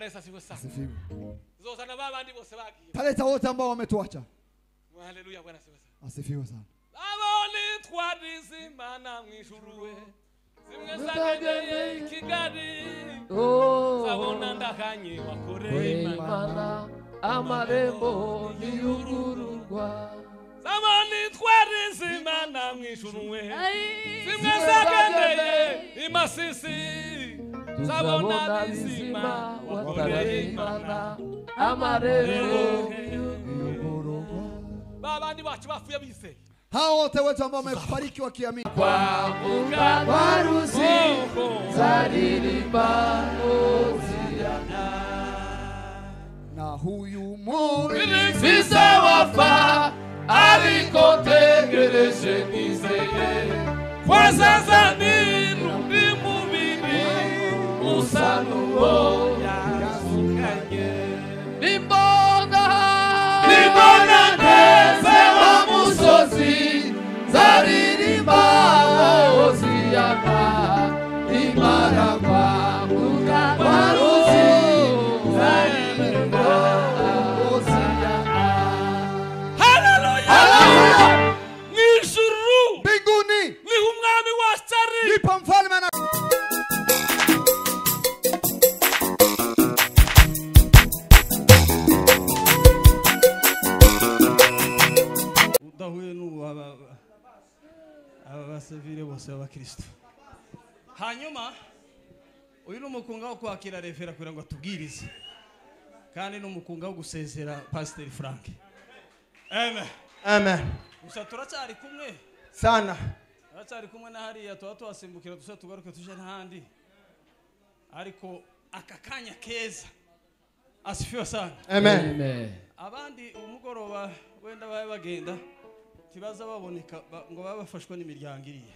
Yesu asifiwe sana. Asifiwe. Zozana babandi bose bagiye. Taleta wote ambao wametuacha. Haleluya, Bwana asifiwe sana. Asifiwe sana. Abone twarize Imana mwijuru we. Zimwe zagendeye i Kigali. Zabona ndahanye wakoreye Imana amarembo niyugururwa. Zabone twarize Imana mwijuru we. Zimwe zagendeye i Masisi. Zabona bizima wakoreye Imana amarembo niyugururwa. Babandi bacu bapfuye bizeye. Hao wote wetu ambao wamefariki wakiamini. Kwa Warusi zaririmba Hosiana. Na huyu mubiri sizawafa ariko tegereje nizeye. Kwa sasa ni mubiri usa n'uwo yazukanye. Nimbona nimbona ndeze wa musozi zaririmba Hosiana. Imana kwambuka Warusi zaririmba Hosiana. Haleluya! Mwijuru mbinguni ni umwami wacu ari. Ndipo mfalme na udahuye n'ubu aba basivile bose b'abakristo. Hanyuma uyu ni umukunga wo kwakira refera kugira ngo atubwirize, kandi ni umukunga wo gusezera Pastor Frank. Amen. Amen. Gusa turacyari kumwe sana. Turacyari kumwe na hariya tuba tuhasimbukira dusa tugaruke tuje n'ahandi, ariko aka kanya keza. Asifiwe sana. Amen. Amen. Abandi umugoroba wenda babe bagenda tibaza baboneka ngo babe bafashwe n'imiryango iriya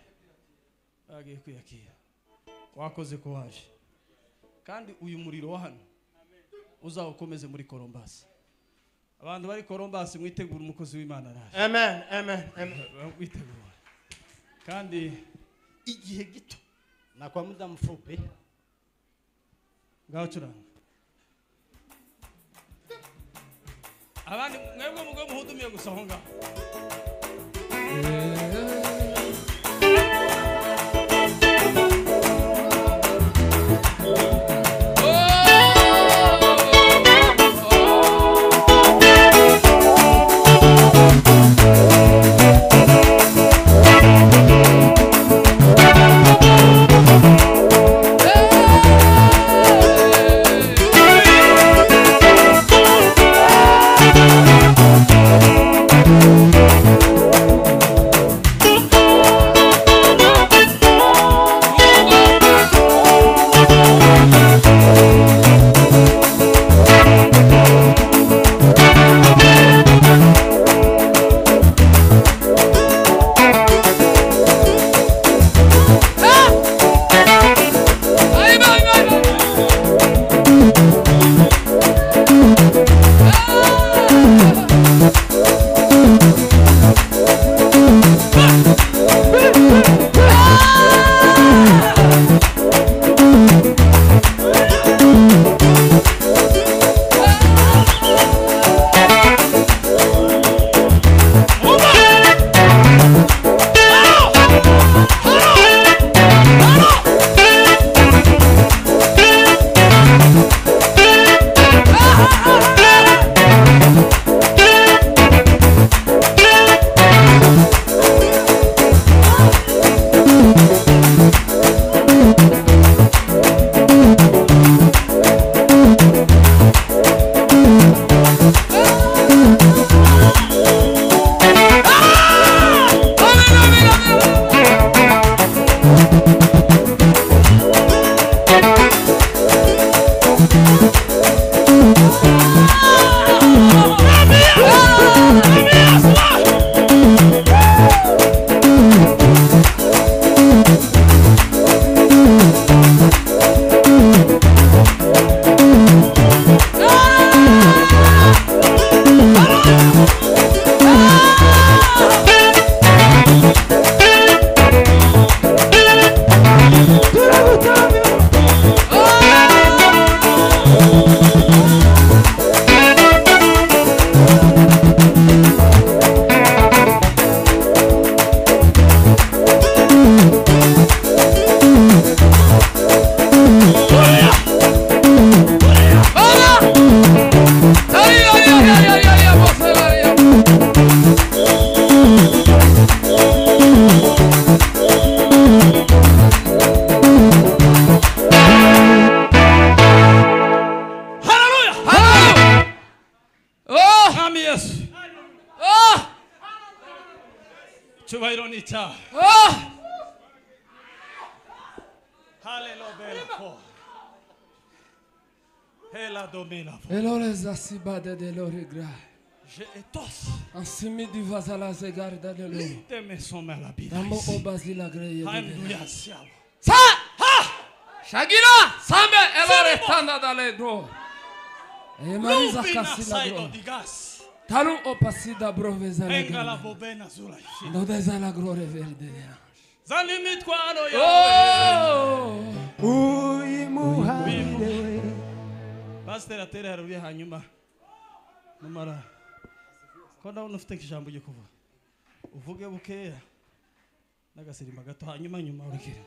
bagiye kwiyakira. Wakoze ko waje, kandi uyu muriro wa hano uzawukomeze muri Columbus. Abantu bari Columbus mwitegura umukozi w'Imana araje. Amen. Amen. Amen. Witegura. Kandi igihe gito na kwa muda mfupi ngaho curanga. Abandi mwebwe mugwe muhudumiye gusa aho ngaho. Oh! Cyubahiro ni icyaha. Haleluya. Hela domina. Elores asibade de lorigra. Je etos. Ansimi di vazala zegarda de lo. Teme somela bida. Amo obazila greye. Haleluya siamo. Sa! Ha! Shagila! Sambe elore tanda dale do. Emariza kasila gro. Talu opasida broveza la. Engala bobena zula. No deza la gloria verde. Zani mitwaro yawe. Uyimuhariwe. Pastor atere haruye hanyuma. Numara. Ko ndabona ufite ijambo ryo kuvuga. Uvuge bukeya. N'agasirimba gato hanyuma nyuma urekere.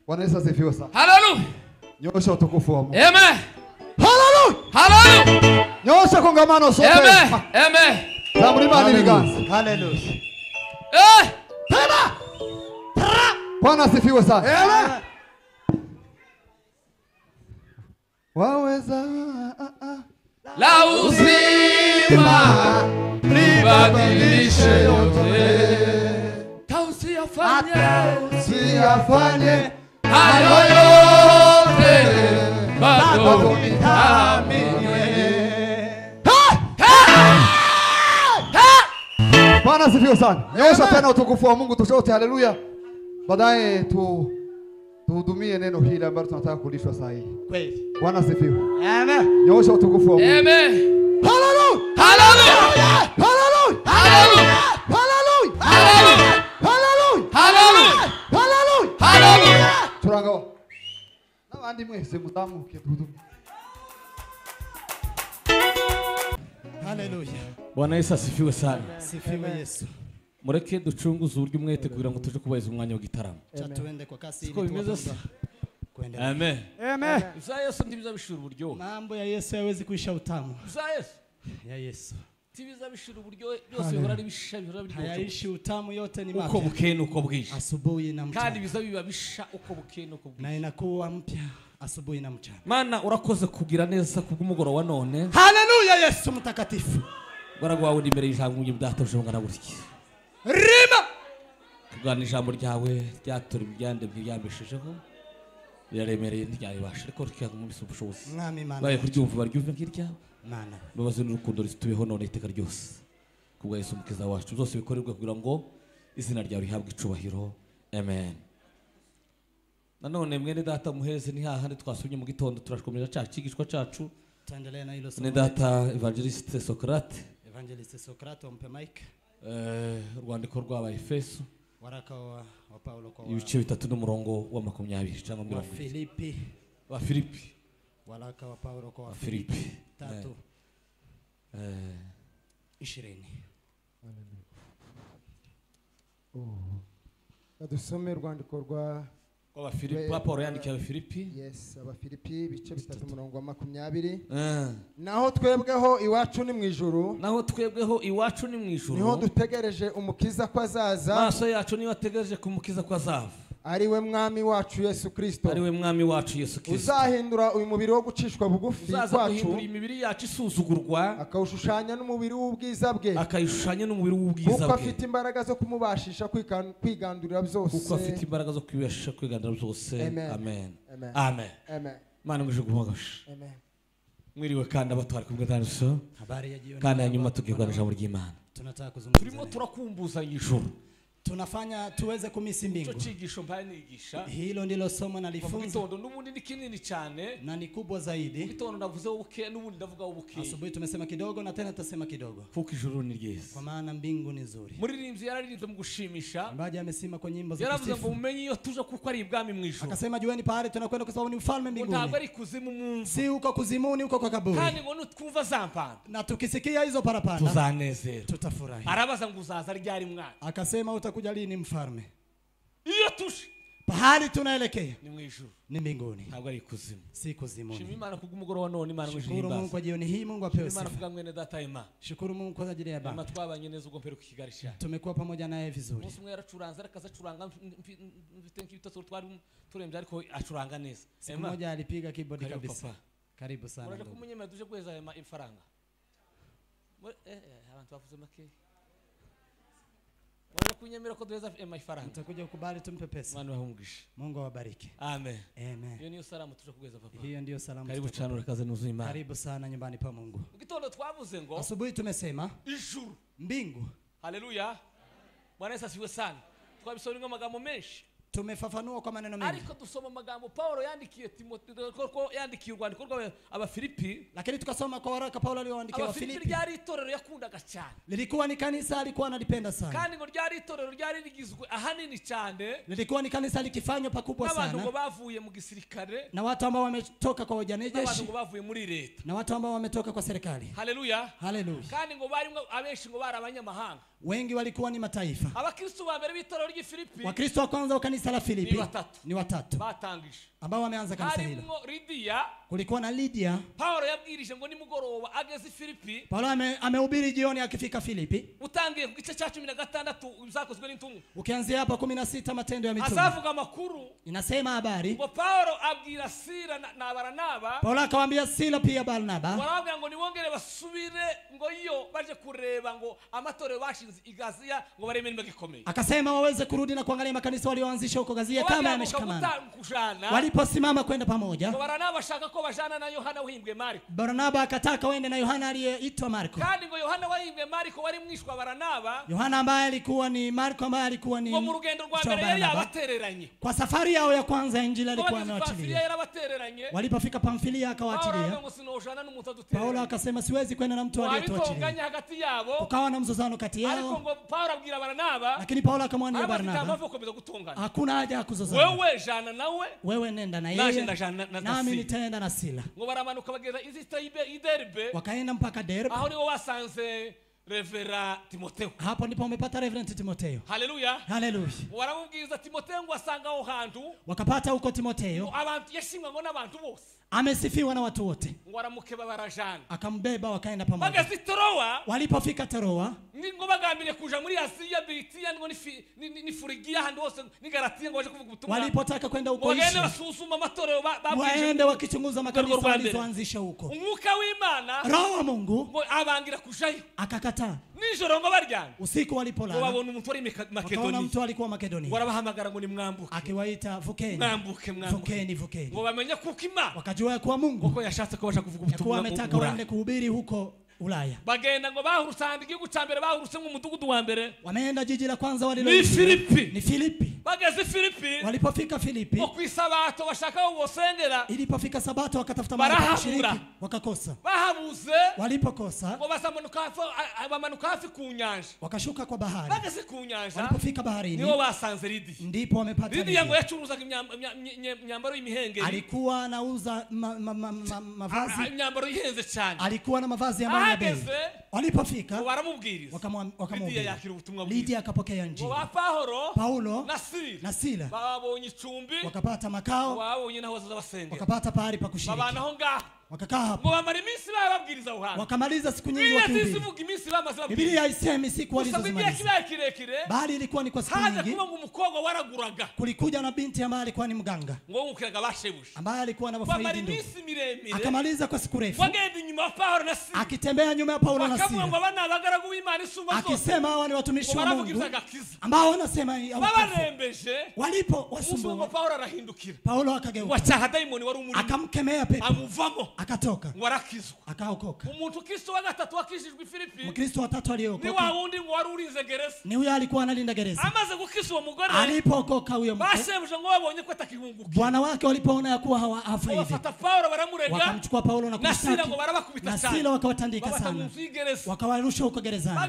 Bwana Yesu asifiwe sana. Haleluya. Nyosha utukufu wa Mungu. Amen. Haleluya. Haleluya. Nyosha kongamano sote. Amen. Amen. Zamuri ibiganza. Haleluya. Eh! Tena. Bwana asifiwe sana. Amen. Waweza la uzima libadilishe yote. Tausiyafanye hayo yote bado nitaamini. Bwana asifiwe sana. Nyosha tena utukufu wa Mungu tushote haleluya. Baadaye tuhudumie neno hili ambalo tunataka kulishwa saa hii. Kweli. Bwana asifiwe. Amen. Nyosha utukufu wa Mungu. Amen. Haleluya. Haleluya. Haleluya. Haleluya. Haleluya. Haleluya. Haleluya. Haleluya. Haleluya. Haleluya. Turangawa. N'abandi mwese mutamuke tuhudumie. Haleluya. Bwana Yesu asifiwe sana. Sifiwe Yesu. Mureke ducunguze uburyo umwete kugira ngo tuje kubahiriza umwanya w'igitaramo. Tuende kwa kasi ili tuweze kuendelea. Amen. Amen. Za Yesu ndibiza bishura uburyo. Mambo ya Yesu hayawezi kuisha utamu. Za Yesu. Ya Yesu. Tibiza bishura uburyo byose bihora ari bisha bihora biryoshye. Hayaishi utamu yote ni mapya. Uko bukeye nuko bwije. Asubuhi na mchana. Kandi biza biba bisha uko bukeye nuko bwije. Na inakuwa mpya asubuhi na mchana. Mana urakoze kugira neza kubw'umugoro wa none. Haleluya Yesu mtakatifu. Baragwa wawe imbere y'ijambo ry'ubudata bungana gutya. Rima. Kugana ijambo ryawe ryatura ibyande byambeshejeho. Biraremereye ntiryabasha ariko rikanga mu ubushobozi. Mwami Mana. Baye kuryumva baryumve nk'iryawe. Mana. Mbabazi n'urukundo ritubeho none iteka ryose. Kubwa Yesu mukiza wacu byose bikorerwe kugira ngo izina ryawe rihabwe icubahiro. Amen. Nanone mwene data muheze ni hahandi twasubye mu gitondo turashkomeza ca cigishwa cacu. Tuendelee na hilo somo. Mwene data Evangeliste Socrate. Evangeliste Socrate ompe mic. Urwandiko rw'Abaefeso. Waraka wa Paulo kwa ibice bitatu n'umurongo wa 20 cyangwa 20. Filipi. Wa Filipi. Waraka wa Paulo kwa Filipi 3. 20. Dusome urwandiko rwa Abafilipi. Paulo yandikiye Abafilipi. Yes, Abafilipi ibice bitatu umurongo wa 20. Naho twebweho iwacu ni mu ijuru. Naho twebweho iwacu ni mu ijuru. Niho dutegereje umukiza ko azaza. Maso yacu niyo ategereje kumukiza ko azava. Ari we mwami wacu Yesu Kristo. Ari we mwami wacu Yesu Kristo. Uzahindura uyu mubiri wo gucishwa bugufi kwacu. Uzahindura imibiri yacu isuzugurwa. Akawushushanya n'umubiri w'ubwiza bwe. Akayishushanya n'umubiri w'ubwiza bwe. Kuko afite imbaraga zo kumubashisha kwigandurira byose. Kuko afite imbaraga zo kwibashisha kwigandurira byose. Amen. Amen. Amen. Mana nguje guhongasha. Amen. Mwiriwe kandi abatwari kumwe danso. Habari ya jioni. Kandi hanyuma tugiye ijambo ry'Imana. Tunataka kuzungumza. Turimo turakumbuzanya ijuru. Tunafanya tuweze kumisi mbingu. Hilo ndilo somo nalifunza. Na ni kubwa zaidi. Asubuhi tumesema kidogo na tena tutasema kidogo. Kwa maana mbingu ni nzuri. Mbaji amesema kwa nyimbo za kusifu. Akasema jueni pahali tunakwenda kwa sababu ni ufalme mbinguni. Si huko kuzimuni, huko kwa kaburi. Na tukisikia hizo parapanda tutafurahi. Akasema utakuja lini mfalme? Pahali tunaelekea ni mbinguni, si kuzimuni. Shukuru Mungu kwa jioni hii, Mungu apewe sifa. Shukuru Mungu kwa ajili ya baba. Tumekuwa pamoja naye vizuri. Siku moja alipiga keyboard kabisa. Karibu sana. Kunyemera ko duheza ifaranga. Mtakuja kukubali tumpe pesa. Imana ibahe umugisha. Mungu awabariki. Amen. Amen. Hiyo niyo salamu tuje kugeza papa. Hiyo ndiyo salamu. Karibu cyane urakaze nuzuye Imana. Karibu sana nyumbani pa Mungu. Mu gitondo twavuze ngo asubuhi tumesema ijuru, mbingu. Haleluya. Bwana Yesu asifiwe sana. Twabisomye amagambo menshi. Tumefafanua kwa maneno mengi. Ariko dusoma magambo Paulo yandikiye Timotheo, ko yandikiye urwandiko rwa Abafilipi. Lakini tukasoma kwa waraka Paulo aliyoandikia Wafilipi. Ryari itorero yakundaga cyane. Lilikuwa ni kanisa alikuwa analipenda sana. Kandi ngo ryari itorero ryari rigizwe ahanini cyane. Lilikuwa ni kanisa likifanywa pakubwa sana. N'abantu ngo bavuye mu gisirikare. Na watu ambao wametoka kwa wanajeshi. N'abantu ngo bavuye muri leta. Na watu ambao wametoka kwa serikali. Haleluya. Haleluya. Kandi ngo bari abenshi ngo bari abanyamahanga. Wengi walikuwa ni mataifa. Abakristo ba mbere b'itorero ry'Filipi. Wakristo wa kwanza wa kanisa la Filipi ni watatu batangije ambao wameanza kanisa hilo. Lydia, kulikuwa na Lydia. Paulo yabwirije ngo nimugoroba ageze Filipi. Paulo amehubiri jioni akifika Filipi. Utangiye ku gice cya 16 zakozwe n'intumwa. Ukianzia hapa 16 Matendo ya Mitume. Azavuga makuru. Inasema habari. Ngo Paulo abwira Sila na Barnaba. Paulo akawaambia Sila pia Barnaba. Barabwira ngo niwongere basubire ngo iyo baje kureba ngo amatorero bashinze i Gazia ngo bareme niba gikomeye. Akasema waweze kurudi na kuangalia makanisa walioanzisha huko Gazia kama yameshikamana. Waliposimama kwenda pamoja, Barnaba ashaka ko bajana na Yohana wahimbwe Marko. Barnaba akataka waende na Yohana aliyeitwa Marko. Kandi ngo Yohana wahimbwe Marko wari mwishwa Barnaba. Yohana ambaye alikuwa ni Marko ambaye alikuwa ni ngo mu rugendo rwa mbere yari yabatereranye. Kwa safari yao ya kwanza injili alikuwa amewachilia. Walipofika Pamfilia akawaachilia. Paulo akasema siwezi kwenda na mtu aliyetuachilia. Kukawa na mzozano kati yao. Lakini Paulo akamwambia Barnaba, hakuna haja ya kuzozana. Wewe jana nawe, wewe nenda na yeye, nami nitaenda na Sila. Wakaenda mpaka Derbe. Aho niho wasanze Revera Timotheo. Hapo ndipo wamepata Reverend Timotheo. Haleluya. Haleluya. Waramubwiza Timotheo ngo asanga aho hantu. Wakapata huko Timotheo. Abantu yashimwa ngo n'abantu bose. Amesifiwa na watu wote. Ngo aramukeba barajana. Akambeba wakaenda pamoja. Bageze Troa. Walipofika Troa, ngo bagambire kuja muri Asia, Bitiya ngo ni Frigia handi hose ni Galatia ngo baje kuvuga ubutumwa. Walipotaka kwenda huko Bagende basuzuma amatorero babwije. Waende wakichunguza makanisa walizoanzisha huko. Umwuka w'Imana, Roho wa Mungu ngo abangira kujayo. Akakataa. Nijoro ngo baryana. Usiku walipolala, babona umuntu wari Makedonia. Wakaona mtu alikuwa Makedonia. Warabahamagara ngo nimwambuke. Akiwaita vukeni. Mwambuke, mwambuke. Vukeni, vukeni. Ngo bamenye kuko Imana. Wakajua kuwa Mungu uko yashatse ko baje kuvuga ubutumwa. Kuwa ametaka waende kuhubiri huko Ulaya. Bagenda ngo bahurutse igihugu cya mbere, bahurutse mu mudugudu wa mbere. Wameenda jiji la kwanza walilo ni Filipi. Ni Filipi. Bageze Filipi. Walipofika Filipi, ngo kwisabato bashaka aho bosengera. Ilipofika sabato wakatafuta mahali pa kushiriki, wakakosa. Bahabuze. Walipokosa, ngo basamanuka hafi, bamanuka hafi ku nyanja. Wakashuka kwa bahari. Bageze ku nyanja. Walipofika baharini, niho basanze Lidia. Ndipo wamepata Lidia ngo yacuruzaga imyambaro y'imihengeri. Alikuwa anauza mavazi. Imyambaro ihenze cyane. Alikuwa na mavazi ya bei. Walipofika wakamwambia. Lidia akapokea injili. Paulo na Sila babonye icumbi, wakapata makao, babonye naho bazaza basengera, wakapata pahali pa kushiriki, wakakaa hapo. Ngo bamara iminsi bababwiriza aho hantu. Wakamaliza siku nyingi wakihubiri. Biblia haisemi siku walizozimaliza, bali ilikuwa ni kwa siku nyingi. Kulikuja na binti ambaye alikuwa ni mganga, ambaye alikuwa na wafaidi ndugu. Akamaliza kwa siku refu akitembea nyuma ya Paulo na Sila, akisema hawa ni watumishi wa Mungu ambao wanasema walipo wasumbua. Paulo akageuka, akamkemea pepo, akatoka, akaokoka. Mkristo wa tatu aliokoka ni huyo alikuwa analinda gereza. Alipookoka huyo mke, bwana wake walipoona ya kuwa hawafaidi, wakamchukua Paulo na kumshtaki, na Sila wakawatandika sana, wakawarusha huko gerezani.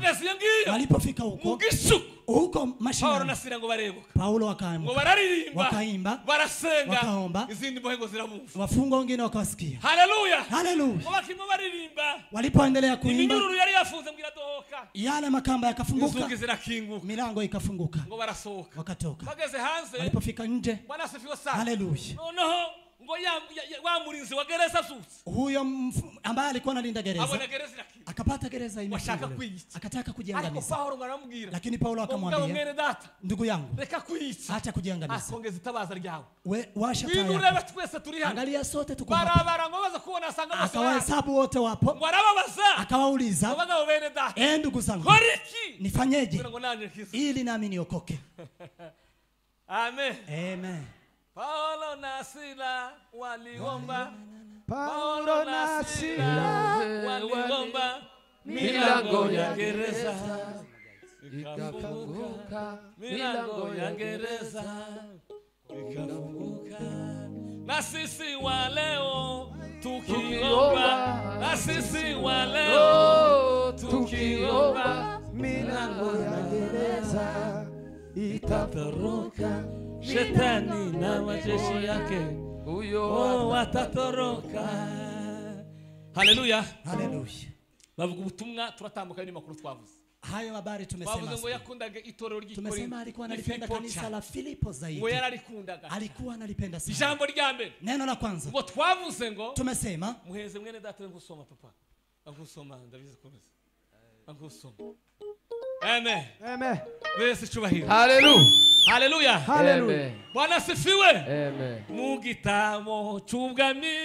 Walipofika huko huko mashinani, Paulo akaamka, wakaimba, wakaomba, wafungwa wengine wakawasikia. Haleluya. Haleluya. Walipoendelea kuimba, yale makamba yakafunguka, milango ikafunguka, wakatoka. Walipofika nje, haleluya, huyo ambaye alikuwa analinda gereza Akapata gereza imefunguliwa. Akataka kujiangamiza. Lakini Paulo akamwambia, ndugu yangu, acha kujiangamiza. We washa taa yako. Angalia sote tuko hapa. Akawahesabu wote wapo. Akawauliza, ndugu zangu, nifanyeje ili nami niokoke? Amen. Amen. Paulo na Sila waliomba. Paulo na Sila waliomba, milango ya gereza ikafunguka, milango ya gereza ikafunguka. Na sisi wa leo tukiomba, na sisi wa leo tukiomba, milango ya gereza itatoroka, shetani na majeshi yake huyo watatoroka. Haleluya. Haleluya. Bavuga ubutumwa turatambuka ni makuru twavuze. Hayo habari tumesema. Bavuze ngo yakundaga itorero ry'Ikorinto. Tumesema alikuwa analipenda kanisa la Filipo zaidi. Ngo yararikundaga. Alikuwa analipenda sana. Ijambo rya mbere. Neno la kwanza. Ngo twavuze ngo tumesema muheze mwene data ngusoma papa. Ngusoma ndabizi komeza. Ngusoma. Amen. Amen. Yesu cyubahiro. Haleluya. Haleluya. Haleluya. Bwana asifiwe. Amen. Mu gitabo cy'ubwami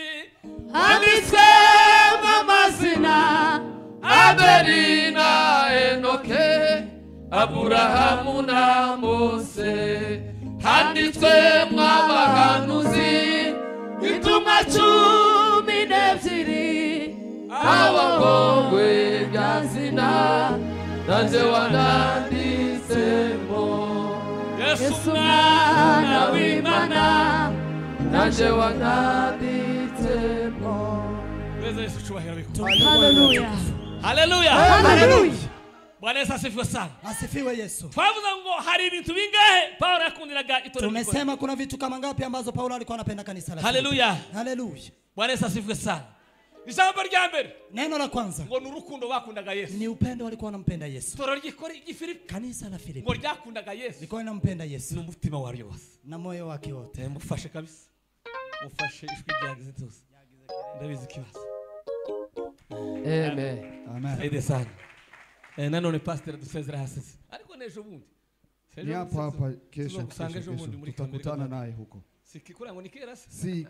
handitswemo amazina Abeli na Enoke, Aburahamu na Mose, handitswemo abahanuzi, intumwa 12, abakongwe bya zina, nanjye wananditsemo. Yesu mwana w'Imana, nanjye wananditsemo. Yesu cyubahiro. Haleluya. Haleluya. Haleluya. Bwana Yesu asifiwe sana. Asifiwe Yesu. Twavuze ngo hari ibintu bingahe Paulo yakundiraga itorero. Tumesema kuna vitu kama ngapi ambazo Paulo alikuwa anapenda kanisa la. Haleluya. Haleluya. Bwana Yesu asifiwe sana. Ijambo rya mbere. Neno la kwanza. Ngo nurukundo bakundaga Yesu. Ni upendo walikuwa wanampenda Yesu. Itorero ry'Filipo. Kanisa la Filipo. Ngo ryakundaga Yesu. Likuwa linampenda Yesu. N'umutima waryo wose. Na moyo wake wote. Mufashe kabisa. Mufashe ijwi ryagize tuzi. Ndabizi kibazo. Amen. Amen. Saide sana. Nanone pastor dusezera hasi. Ariko nejo bundi. Ni hapa hapa kesho. Tutakutana naye huko. Sikikura ngo ni kera si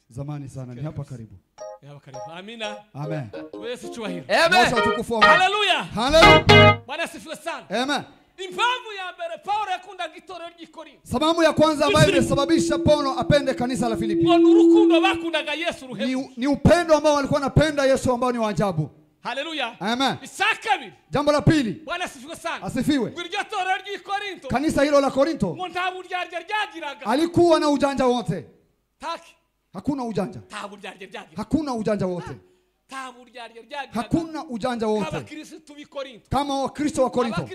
zamani sana, ni hapa karibu. Ni hapa karibu. Amina. Amen. Yesu cyubahiro. Amen. Haleluya. Haleluya. Bwana asifiwe sana. Amen. Impamvu ya mbere Paulo yakundaga itorero ry'Ikorinto. Sababu ya kwanza ambayo ilisababisha Paulo apende kanisa la Filipi. Ngo urukundo bakundaga Yesu ruhebuje. Ni upendo ambao walikuwa wanapenda Yesu ambao ni wa ajabu. Haleluya. Amen. Isakabiri. Jambo la pili. Bwana asifiwe sana. Asifiwe. Ngo iryo torero ry'Ikorinto. Kanisa hilo la Korinto. Ngo nta buryarya ryagiraga. Alikuwa na ujanja wote. Taki. Hakuna ujanja. Nta buryarya ryagiraga. Hakuna ujanja wote. Nta buryarya ryagiraga. Hakuna ujanja wote. Kama Wakristo wa Korinto. Kama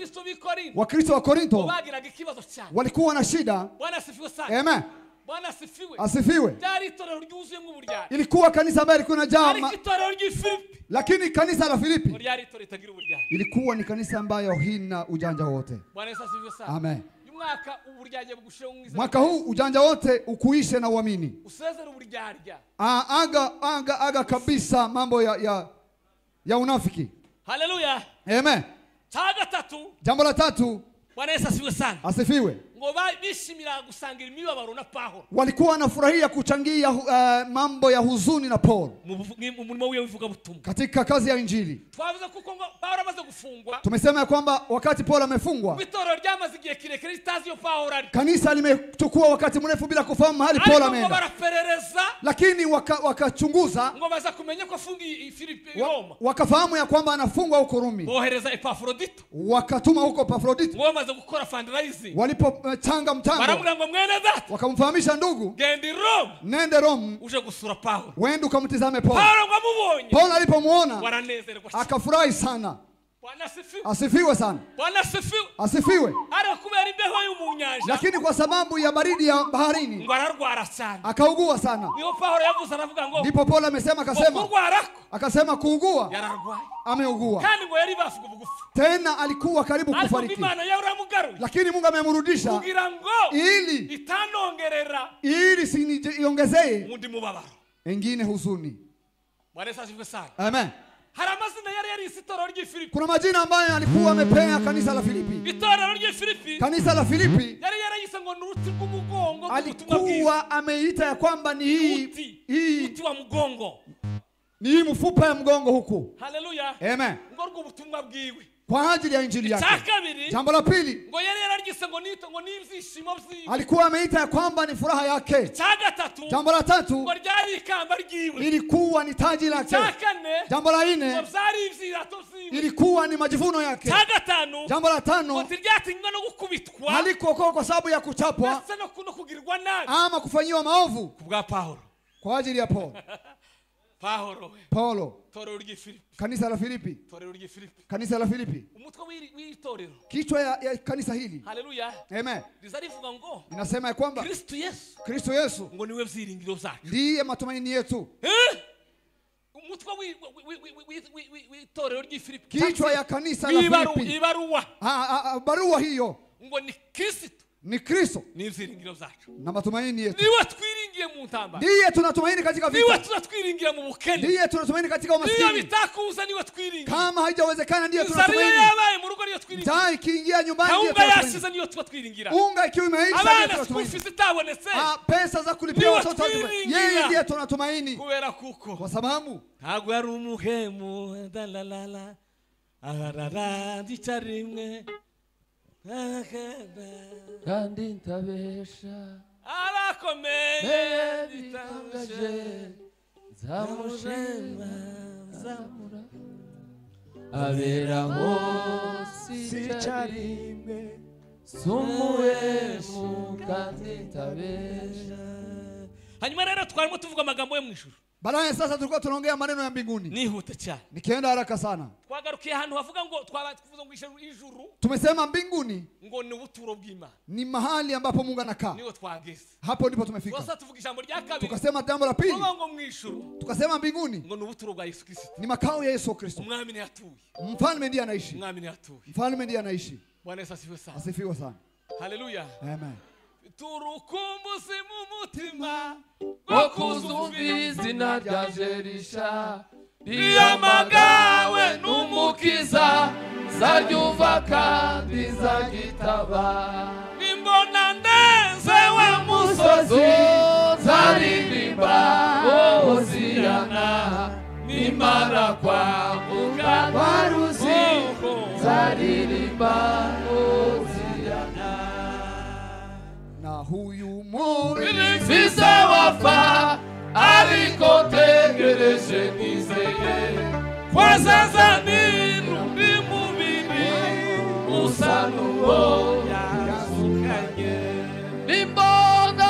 Wakristo wa Korinto. Bagiraga ikibazo cyane. Walikuwa na shida. Bwana asifiwe sana. Amen. Bwana asifiwe. Asifiwe. Ryari itorero ryuzuyemo uburyarya. Ilikuwa kanisa ambalo lilikuwa linajaa. Ariko itorero ry'Filipi. Lakini kanisa la Filipi ryari itorero ritagira uburyarya. Ilikuwa ni kanisa ambayo haina ujanja wote. Bwana Yesu asifiwe sana. Amen. Mwaka uburyarya bugushireho mwiza. Mwaka huu ujanja wote ukuishe na uamini. Usezere uburyarya. Aga kabisa mambo ya unafiki. Haleluya. Amen. Tatu. Jambo la tatu. Bwana Yesu asifiwe sana. Asifiwe. Ngo bishimira gusangira imibabaro na Paulo. Walikuwa wanafurahia kuchangia mambo ya huzuni na Paulo. Mu murimo w'ivugabutumwa. Katika kazi ya Injili. Twavuze kuko ngo Paulo amaze gufungwa. Tumesema kwamba wakati Paulo amefungwa. Itorero ryamaze igihe kirekire ritazi yo Paulo ari. Kanisa limechukua wakati mrefu bila kufahamu mahali Paulo ameenda. Baraperereza. Lakini wakachunguza. Ngo baza kumenya ko afungiye Filipi Roma. Wakafahamu ya kwamba anafungwa huko Rumi. Bohereza Epafrodito. Wakatuma huko Epafrodito. Ngo bamaze gukora fundraising. Walipo changa mchango. Baramubwira ngo mwene data. Wakamfahamisha ndugu. Genda Roma. Nende Roma. Uje gusura Paulo. Wende ukamtizame Paulo. Paulo ngamubonye. Paulo alipomuona waranezerwa. Akafurahi sana. Bwana asifiwe. Asifiwe sana. Bwana asifiwe. Asifiwe. Ariko kubera imbeho y'umunyanja. Lakini kwa sababu ya baridi ya baharini ngo ararwara sana. Akaugua sana. Niho Paulo yavuze aravuga ngo. Ndipo Paulo amesema akasema. Kurwarako. Akasema kuugua. Yararwaye. Ameugua. Kandi ngo yari bafuga bugufi. Tena alikuwa karibu kufariki. Imana yaramugaruye. Lakini Mungu amemrudisha. Kugira ngo ili itanongerera. Ili siniongezee undi mubabaro. Engine huzuni. Bwana asifiwe sana. Amen. Hari amazina yari yarise itorero ry'i Filipi. Kuna majina ambayo alikuwa amepea kanisa la Filipi. Itorero ry'i Filipi. Kanisa la Filipi yari yarayise ngo ni uruti rw'umugongo rw'ubutumwa bwiza. Alikuwa ameita ya kwamba ni hii uti wa mgongo. Ni hii mfupa ya mgongo huku. Haleluya. Amen. Ngo rw'ubutumwa bwiwe. Kwa ajili ya injili yake. Jambo la pili, ngo yari yararyise ngo nito ngo n'ibyishimo byiwe. Alikuwa ameita ya kwamba ni furaha yake. Jambo la tatu, ngo ryari ikamba ryiwe. Ilikuwa ni taji lake. Jambo la nne, ngo byari ibyirato byiwe. Ilikuwa ni majivuno yake. Jambo la tano, ngo ntiryatinywa no gukubitwa. Halikuokoa kwa sababu ya kuchapwa ndetse no kugirwa nabi ama kufanyiwa maovu. Kubwa Paulo. Kwa ajili ya Paulo. Paulo. Torero ry'i Filipi. Kanisa la Filipi. Torero ry'i Filipi. Kanisa la Filipi. Umutwe w'itorero. Kichwa ya kanisa hili. Haleluya. Amen. Rizarivuga ngo inasema ya kwamba Kristo Yesu. Kristo Yesu ngo niwe byiringiro byacu. Ndiye matumaini yetu. Umutwe w'itorero ry'i Filipi. Kichwa ya kanisa la Filipi. Ibaruwa. Barua hiyo. Ngo ni Kristo. Ni Kristo. Ni ibyiringiro byacu. Na matumaini yetu. Niwe twiringiye mu ntambara. Ndiye tunatumaini katika vita. Niwe tunatwiringira mu bukene. Ndiye tunatumaini katika umaskini. Niyo bitakuza niwe twiringira. Kama haijawezekana ndiye tunatumaini. Inzara yabaye mu rugo niyo twiringira. Njaa ikiingia nyumbani ndiye tunatumaini. tunatumaini. Yashize niyo twiringira. Unga ikiwa imeisha ndiye Abana tunatumaini. school fees itabonetse. Pesa za kulipia watoto. Yeye ndiye tunatumaini. Kubera kuko. Kwa sababu ntabwo yari umuhemu dalalala ararara ndicarimwe. Kandi ntabesha arakomeye bitangaje nzamushima nzamura abera hose icyarimwe sumuhemu kandi ntabesha. Hanyuma rero twarimo tuvuga amagambo yo mu ijuru. Baadaye sasa tulikuwa tunaongea maneno ya mbinguni. Nihute cyane. Nikienda haraka sana. Twagarukiye ahantu havuga ngo twavuze ngo ijuru. Tumesema mbinguni ngo ni ubuturo bw'Imana. Ni mahali ambapo Mungu anakaa. Niho twageze. Hapo ndipo tumefika. Sasa tuvuga ijambo rya kabiri. Tukasema jambo la pili. Ngo mu ijuru. Tukasema mbinguni ngo ni ubuturo bwa Yesu Kristo. Ni makao ya Yesu Kristo. Umwami ni atuye. Mfalme ndiye anaishi. Umwami ni atuye. Mfalme ndiye anaishi. Bwana Yesu asifiwe sana. Asifiwe sana. Haleluya. Amen. Turukumbuzi mu mutima rwo kuzumva izina rya Jerisha riyamagawe n'umukiza zaryumva kandi zagitaba nimbona ndenze wa musozi zaririmba Hosiyana nimara kwambuka rwa ruzi zaririmba Hosiyana. Na huyu muri mfise wafa ariko tegereje nizeye kwazaza n'undi mubiri usa n'uwo yazukanye nimbona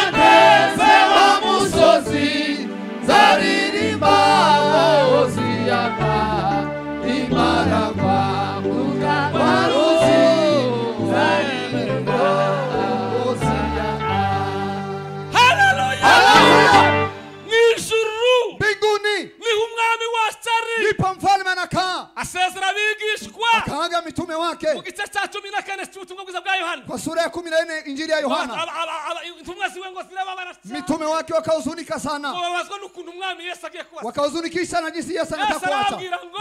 ndeze wa musozi zaririmba Hosiyana nimara kwambuka rwa ruzi zaririmba. Haleluya. Mw'ijuru mbinguni niho umwami wacu ari. Ndipo mfalme anakaa. Asezera abigishwa. Akaaga mitume wake. Mu gice cya 14 cy'ubutumwa bwiza bwa Yohana. Kwa sura ya 14 injili ya Yohana. Intumwa ziwe ngo zirababara cyane. Mitume wake wakahuzunika sana. Bababazwa n'ukuntu umwami Yesu agiye kubasiga. Wakahuzunikisha na jinsi Yesu anataka kuacha.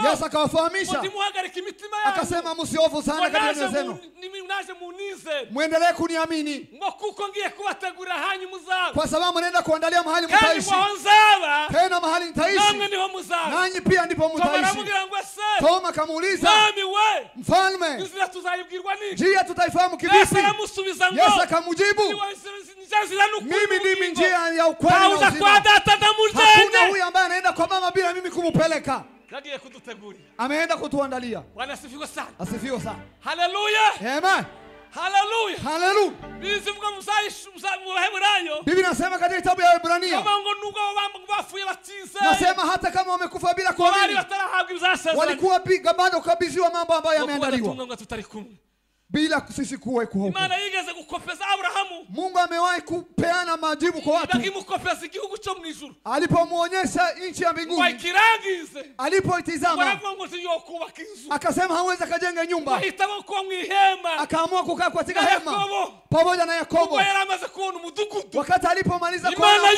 Yesu akawafahamisha. Muhagarike imitima yanyu. Akasema msihofu sana katika mioyo yenu. Naje munize. Muendelee kuniamini. Ngo kuko ngiye kubategura hanyu muzaba. Kwa sababu naenda kuandalia mahali mtaishi. Tena mahali nitaishi. Namwe niho muzaba. Nanyi pia ndipo mtaishi. Toma akamuuliza, mfalme, inzira tuzayibwirwa niki? Njia tutaifahamu kivipi? Yesu akamjibu, mimi ndimi njia ya ukweli na uzima. Hakuna huyu ambaye anaenda kwa mama bila mimi kumupeleka. Yagiye kudutegurira. Ameenda kutuandalia. Bwana asifiwe sana. Asifiwe sana. Haleluya. Amen. Haleluya. Haleluya. Bizivuga mu Baheburayo. Biblia inasema katika kitabu ya Waebrania. Kama ngo nubwo bapfuye batizeye. Nasema hata kama wamekufa bila kuamini. Walikuwa bado kukabidhiwa mambo ambayo yameandaliwa. Bila sisi kuwa huko. Imana yigeze gukopeza Abrahamu. Mungu amewahi kupeana majibu kwa watu. Akimukopeza igihugu cyo mu ijuru. Alipomuonyesha nchi ya mbinguni. Wakirangize. Alipoitizama. Akasema hawezi akajenga nyumba. Ahitamo kuba mu ihema. Akaamua kukaa katika hema. Pamoja na Yakobo. Yari kubona umudugudu. Wakati alipomaliza kuona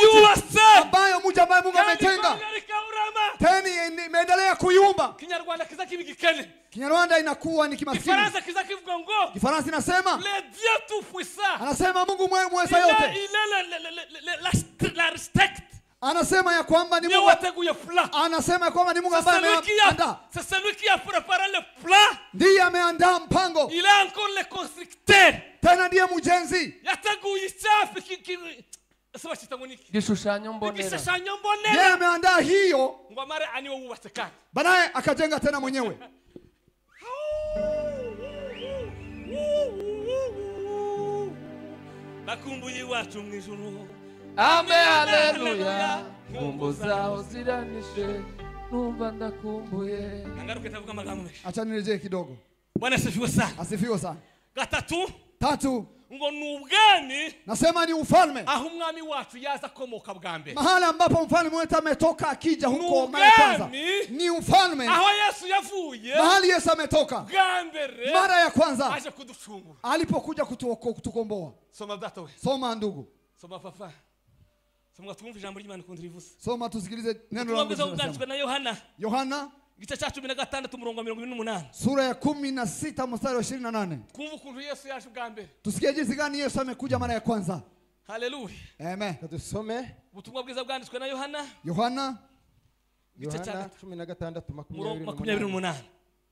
ambayo mji ambaye Mungu ametenga. Tena Kinyarwanda inakuwa ni kimaskini. Kifaransa kiza kivuga ngo. Kifaransa inasema le Dieu tout puissant. Anasema Mungu mweza yote. Il est l'architecte. Anasema ya kwamba ni Mungu ateguye plan. Anasema ya kwamba ni Mungu ambaye ameandaa. C'est celui qui a préparé le plan. Ndiye ameandaa mpango. Il est encore le constructeur. Tena ndiye mjenzi. Yateguye ichafu Gishushanyo mbonera. Gishushanyo mbonera. Yeye ameandaa hiyo. Ngo amare aniwe wubatse kandi. Baadaye akajenga tena mwenyewe. Nakumbuye iwacu mu ijuru. Ame haleluya. Nkumbu zaho ziranishe numva ndakumbuye. Nangaruke tavuga amagambo menshi. Acha nirejee kidogo. Bwana asifiwe sana. Asifiwe sana. Gatatu. Tatu. Ngo nubwami. Nasema ni ufalme. Aho umwami wacu yaza komoka bwa mbere. Mahali ambapo mfalme wetu ametoka akija huko mara kwanza. Ni ufalme. Aho Yesu yavuye. Mahali Yesu ametoka. Bwa mbere. Mara ya kwanza. Aje kuducungura. Alipokuja kutukomboa. Soma data we. Soma ndugu. Soma papa. Soma twumve ijambo ry'Imana kundi rivuze. Soma tusikilize neno la Mungu. Na Yohana. Yohana igice cya 16 umurongo wa 28. Sura ya 16 mstari wa 28. Twumve ukuntu Yesu yaje bwa mbere. Tusikie jinsi gani Yesu amekuja mara ya kwanza. Haleluya. Amen. Tusome ubutumwa bwiza bwanditswe na Yohana. Yohana 16 28.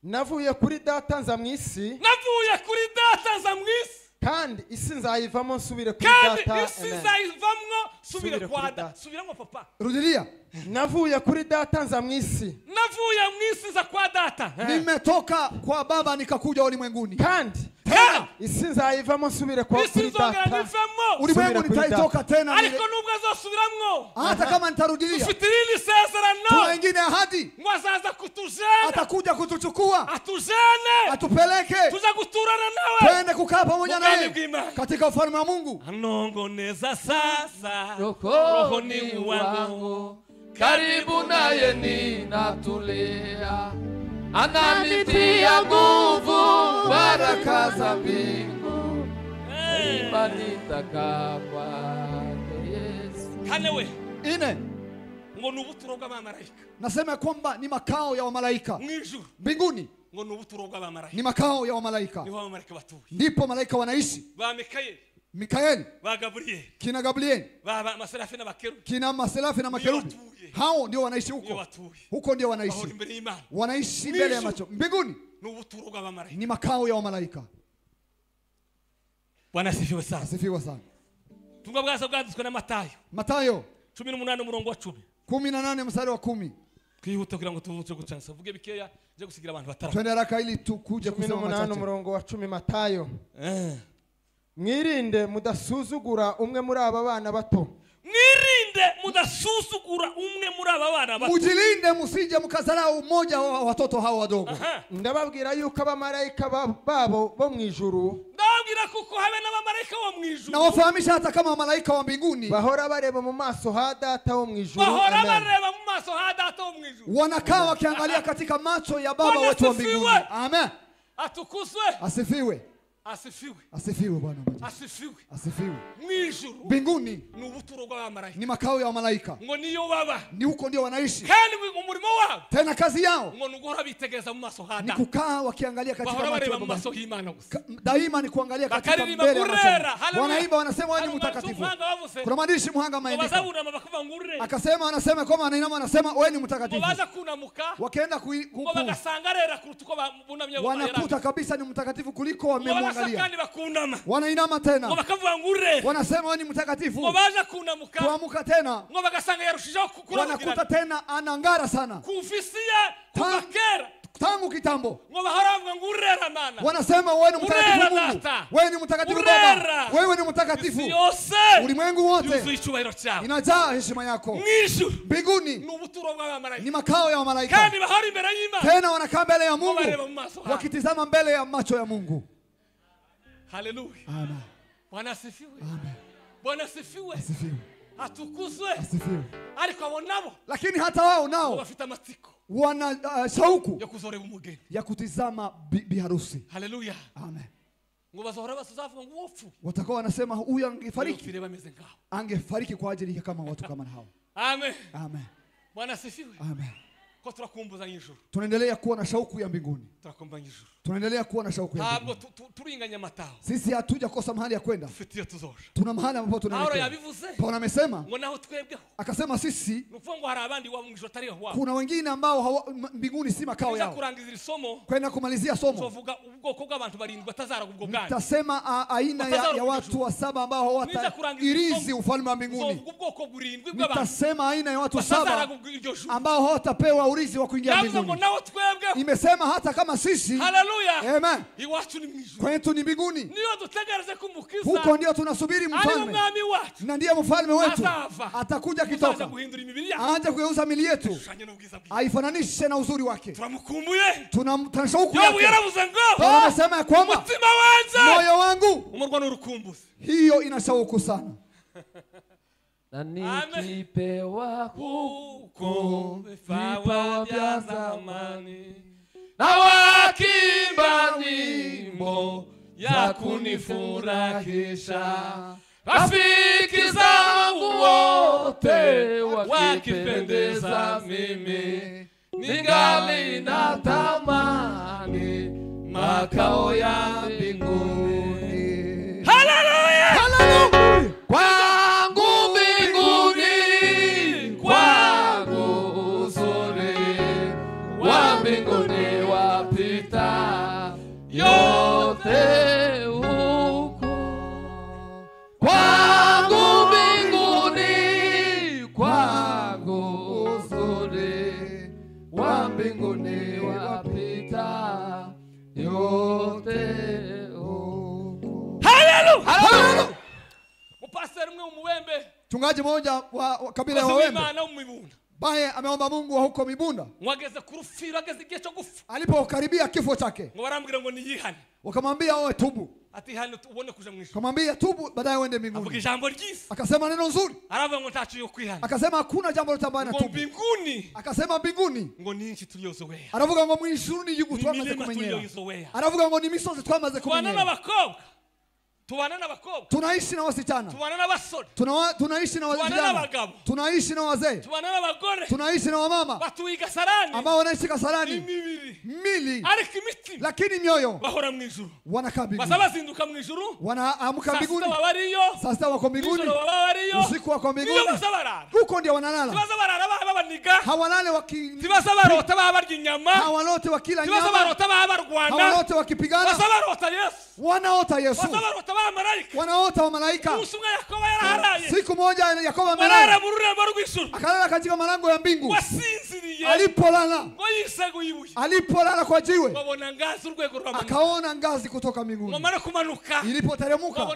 Navuye kuri data nza mu isi. Navuye kuri data nza mu isi. Kandi isi nzayivamo nsubire kuri data. Kandi isi nzayivamo nsubire kwa data. Subiramo papa. Rudilia. Navuye kuri data nza mu isi. Navuye mu isi nza kwa data. Nimetoka kwa baba nikakuja ulimwenguni. Kandi isi nzayivamo nsubire kwa kuri data. Ulimwengu nitaitoka tena. Ariko nubwo azosubiramwo. Hata kama nitarudilia. Ufite irindi sezerano. Tuna ingine ahadi. Ngo azaza kutujana. Atakuja kutuchukua. Atujane. Atupeleke. Tuza guturana nawe. Twende kukaa pamoja naye katika ufalme wa Mungu. Anongoneza sasa rohoni wangu. Karibu naye ninatulia. Ananitia nguvu baraka za mbingu. Imani nitakaa kwake Yesu. Kane we. Ine. Ngo nubuturo bw'abamarayika. Nasema kwamba ni makao ya wamalaika. Mwijuru. Mbinguni. Ngo nubuturo bw'abamarayika. Ni makao ya wamalaika. Niho abamarayika batuye. Ndipo malaika wanaishi. Ba Mikaeli. Mikaeli. Ba Gabrieli. Kina Gabrieli. Ba maserafi na makerubi. Kina maserafi na makerubi. Hao ndio wanaishi huko. Huko ndio wanaishi. Wanaishi mbele ya macho. Mbinguni. Ni makao ya wamalaika. Bwana asifiwe sana. Asifiwe sana. Ubutumwa bwaza bwanditswe na Matayo. Matayo 18 umurongo wa 10. 18 mstari wa 10. Twihuta kugira ngo tuvuce gucansa. Vuge bikeya je gusigira abantu batara. Twende haraka ili tukuje kusema machache. 18 umurongo wa 10 Matayo. Mwirinde mudasuzugura umwe muri aba bana bato. Mwirinde mudasuzugura umwe muri aba bana bato. Mujilinde musije mukazarau mmoja wa watoto hao wadogo. Ndababwira yuko abamarayika babo bo mu ijuru. Ndababwira kuko habe n'abamarayika bo mu ijuru. Nawafahamisha hata kama malaika wa mbinguni. Bahora bareba mu maso ha data wo mu ijuru. Bahora bareba mu maso ha data wo mu ijuru. Wanakaa wakiangalia katika macho ya baba wetu wa mbinguni. Amen. Atukuzwe. Asifiwe. Asifiwe. Asifiwe Bwana majeshi. Asifiwe. Asifiwe. Mwijuru. Mbinguni ni ubuturo bw'abamarayika. Ni makao ya malaika. Ngo niyo baba. Ni huko ndio wanaishi. Kandi umurimo wabo. Tena kazi yao. Ngo nuguhora bitegereza mu maso ha Ni kukaa wakiangalia katika macho ya maso y'Imana gusa. Daima ni kuangalia katika mbele ya macho. Wanaimba wanasema wewe ni mtakatifu. Kuna maandishi muhanga maandiko. Akasema wanasema kama wanainama wanasema wewe ni mtakatifu. Baza kunamuka. Wakaenda ngo bagasangarera kuruta uko bunamye. Wanakuta kabisa ni mtakatifu kuliko wamemwangalia. Wanainama tena. Wanasema wewe ni mtakatifu. Kuamuka tena. Wanakuta tena anangara sana. Tangu kitambo. Wanasema wewe ni mtakatifu Mungu. Wewe ni mtakatifu Baba. Wewe ni mtakatifu. Ulimwengu wote inajaa heshima yako. Mbinguni ni makao ya malaika. Tena wanakaa mbele ya Mungu wakitizama mbele ya macho ya Mungu. Haleluya. Amen. Bwana asifiwe. Amen. Bwana asifiwe. Asifiwe. Atukuzwe. Asifiwe. Ariko abo nabo. Lakini hata wao nao bafite amatsiko. Wana shauku ya kuzoreba umugeni. Ya kutizama biharusi. Haleluya. Amen. Ngo bazohora basozavuga ngo wopfu. Watakuwa wanasema huyu angefariki. Angefariki kwa ajili ya kama watu kama hao. Amen. Amen. Bwana asifiwe. Amen. Tunaendelea kuwa na shauku ya mbinguni. Tunaendelea kuwa na shauku ya mbinguni. Sisi hatujakosa mahali ya kwenda. Tuna mahali ambapo tunaelekea. Paulo amesema, akasema sisi kuna wengine ambao mbinguni si makao yao. Kwenda kumalizia somo, nitasema aina ya watu wa 7 ambao hawatairithi ufalme wa mbinguni. Nitasema aina ya watu 7 ambao hawatapewa urithi wa kuingia mbinguni. Imesema hata kama sisi, amen, kwetu ni mbinguni. Huko ndio tunasubiri mfalme, na ndiye mfalme wetu atakuja kitoka, aanze kugeuza mili yetu aifananishe na uzuri wake. Tuna shauku yake. Paulo amesema kwamba moyo wangu hiyo ina shauku sana. Na nikipewa huko vipawa vya zamani, na wakiimba nyimbo ya kunifurahisha, rafiki zangu wote wakipendeza mimi, ningali natamani makao ya mbinguni. Haleluya! Haleluya! Kwangu mbinguni, kwangu uzuri wa mbinguni wapita yote huku. Kwangu mbinguni, kwangu uzuri wa mbinguni wapita yote huku. Haleluya! Haleluya! Pastor mwe umuwembe, mchungaji mmoja wa kabila ya Wawembe baye ameomba Mungu wa huko Mibunda, mwageze kurufira ageze igihe cyo gufa, alipokaribia kifo chake ngo barambwira ngo niyihane, wakamwambia oe tubu, atihane ubone kuja mu ijuru, akamwambia tubu baadaye uende mbinguni. Avuga ijambo ryiza, akasema neno nzuri, aravuga ngo ntacu yo kwihana, akasema hakuna jambo lolote ambalo ngo tubu mbinguni, akasema mbinguni ngo ni inchi tuliyozowea, aravuga ngo mu ijuru ni igihugu twamaze kumenyera, aravuga ngo ni misozi twamaze kumenyera. Tubana n'abakobwa, tubana n'abakobwa, tunaishi na wasichana, tubana n'abasore, tunaishi na vijana, tunaishi na wazee, tubana n'abagore, tunaishi na wamama batuye Kasarani, ambao wanaishi Kasarani, mili ariko imitima, lakini mioyo bahora mu ijuru, wanakaa mbinguni, bazabazinduka mu ijuru, wanaamka mbinguni, sasa wako mbinguni, usiku wako mbinguni, huko ndio wanalala, hawalale tibazabarota babarya inyama, hawalote wakila nyama, tibazabarota babarwana, hawalote wakipigana, bazabarota Yesu, wanaota Yesu, bazabarota malaika, wanaota wa malaika. Siku moja Yakobo amelala akalala katika malango ya mbingu. Alipolala, alipolala kwa jiwe, akaona ngazi kutoka mbinguni. Ilipoteremka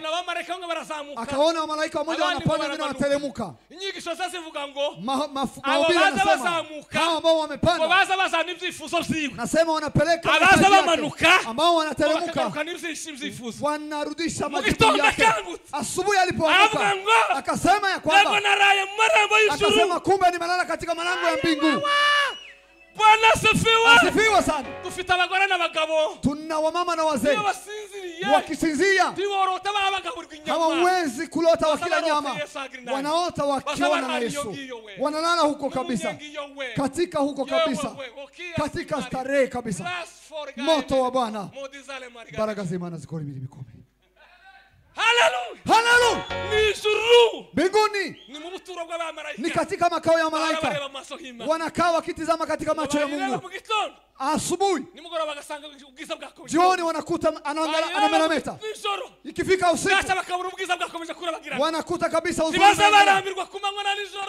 akaona malaika mmoja wanapanda wengine wanateremka. Mahubiri yanasema hao ambao wamepanda nasema wanapeleka, ambao wanateremka wanarudisha majibu yake. Asubuhi alipoamka akasema ya kwamba, akasema kumbe nimelala katika malango ya mbingu. Bwana asifiwe. Asifiwe sana. Dufite abagore n'abagabo, tuna wamama na wazee wakisinzia, hawawezi kulota wakila nyama, wanaota wakiona na Yesu, wanalala huko kabisa, katika huko kabisa, katika starehe kabisa. Moto wa Bwana, baraka za imani zikori mikome. Haleluya! Haleluya! Ni mbinguni ni mu buturo bw'abamarayika, ni katika makao ya malaika, wanakaa wakitizama katika macho ya Mungu. Asubuhi jioni wanakuta anamerameta. Ikifika usiku wanakuta kabisa uzuri.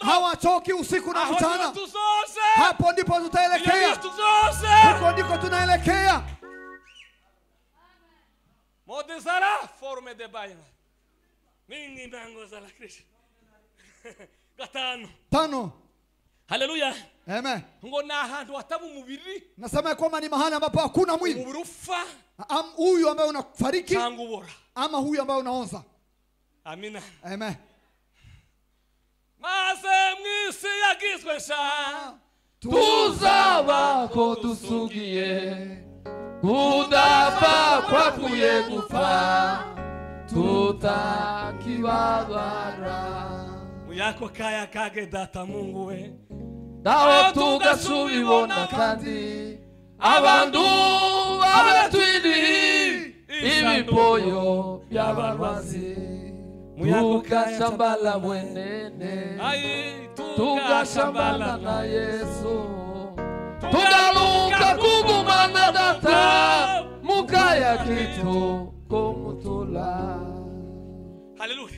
Hawachoki usiku na mchana. Hapo ndipo tutaelekea, huko ndiko tunaelekea. Modezara forme de baina. Mingi mango za la Kristo. Gatano. Tano. Haleluya. Amen. Ngo na hantu hatabu mubiri. Nasema kwamba ni mahali ambapo hakuna mwili. Umubiri ufa. Huyu ambaye unafariki ama huyu ambaye unaoza. Amina. Amen. Maze mwisi yagizwe sha. Tuzaba ko tusugiye. Kudapfa kwakuye gupfa tutakibabara. Muyako kaya kage data Mungu we. Daho tugasubibona kandi abantu babatwili ibipoyo by'abarwazi tugashambala mwenene tugashambala na Yesu tugaluka kugumana data mukaya kitu kumutula. Haleluya.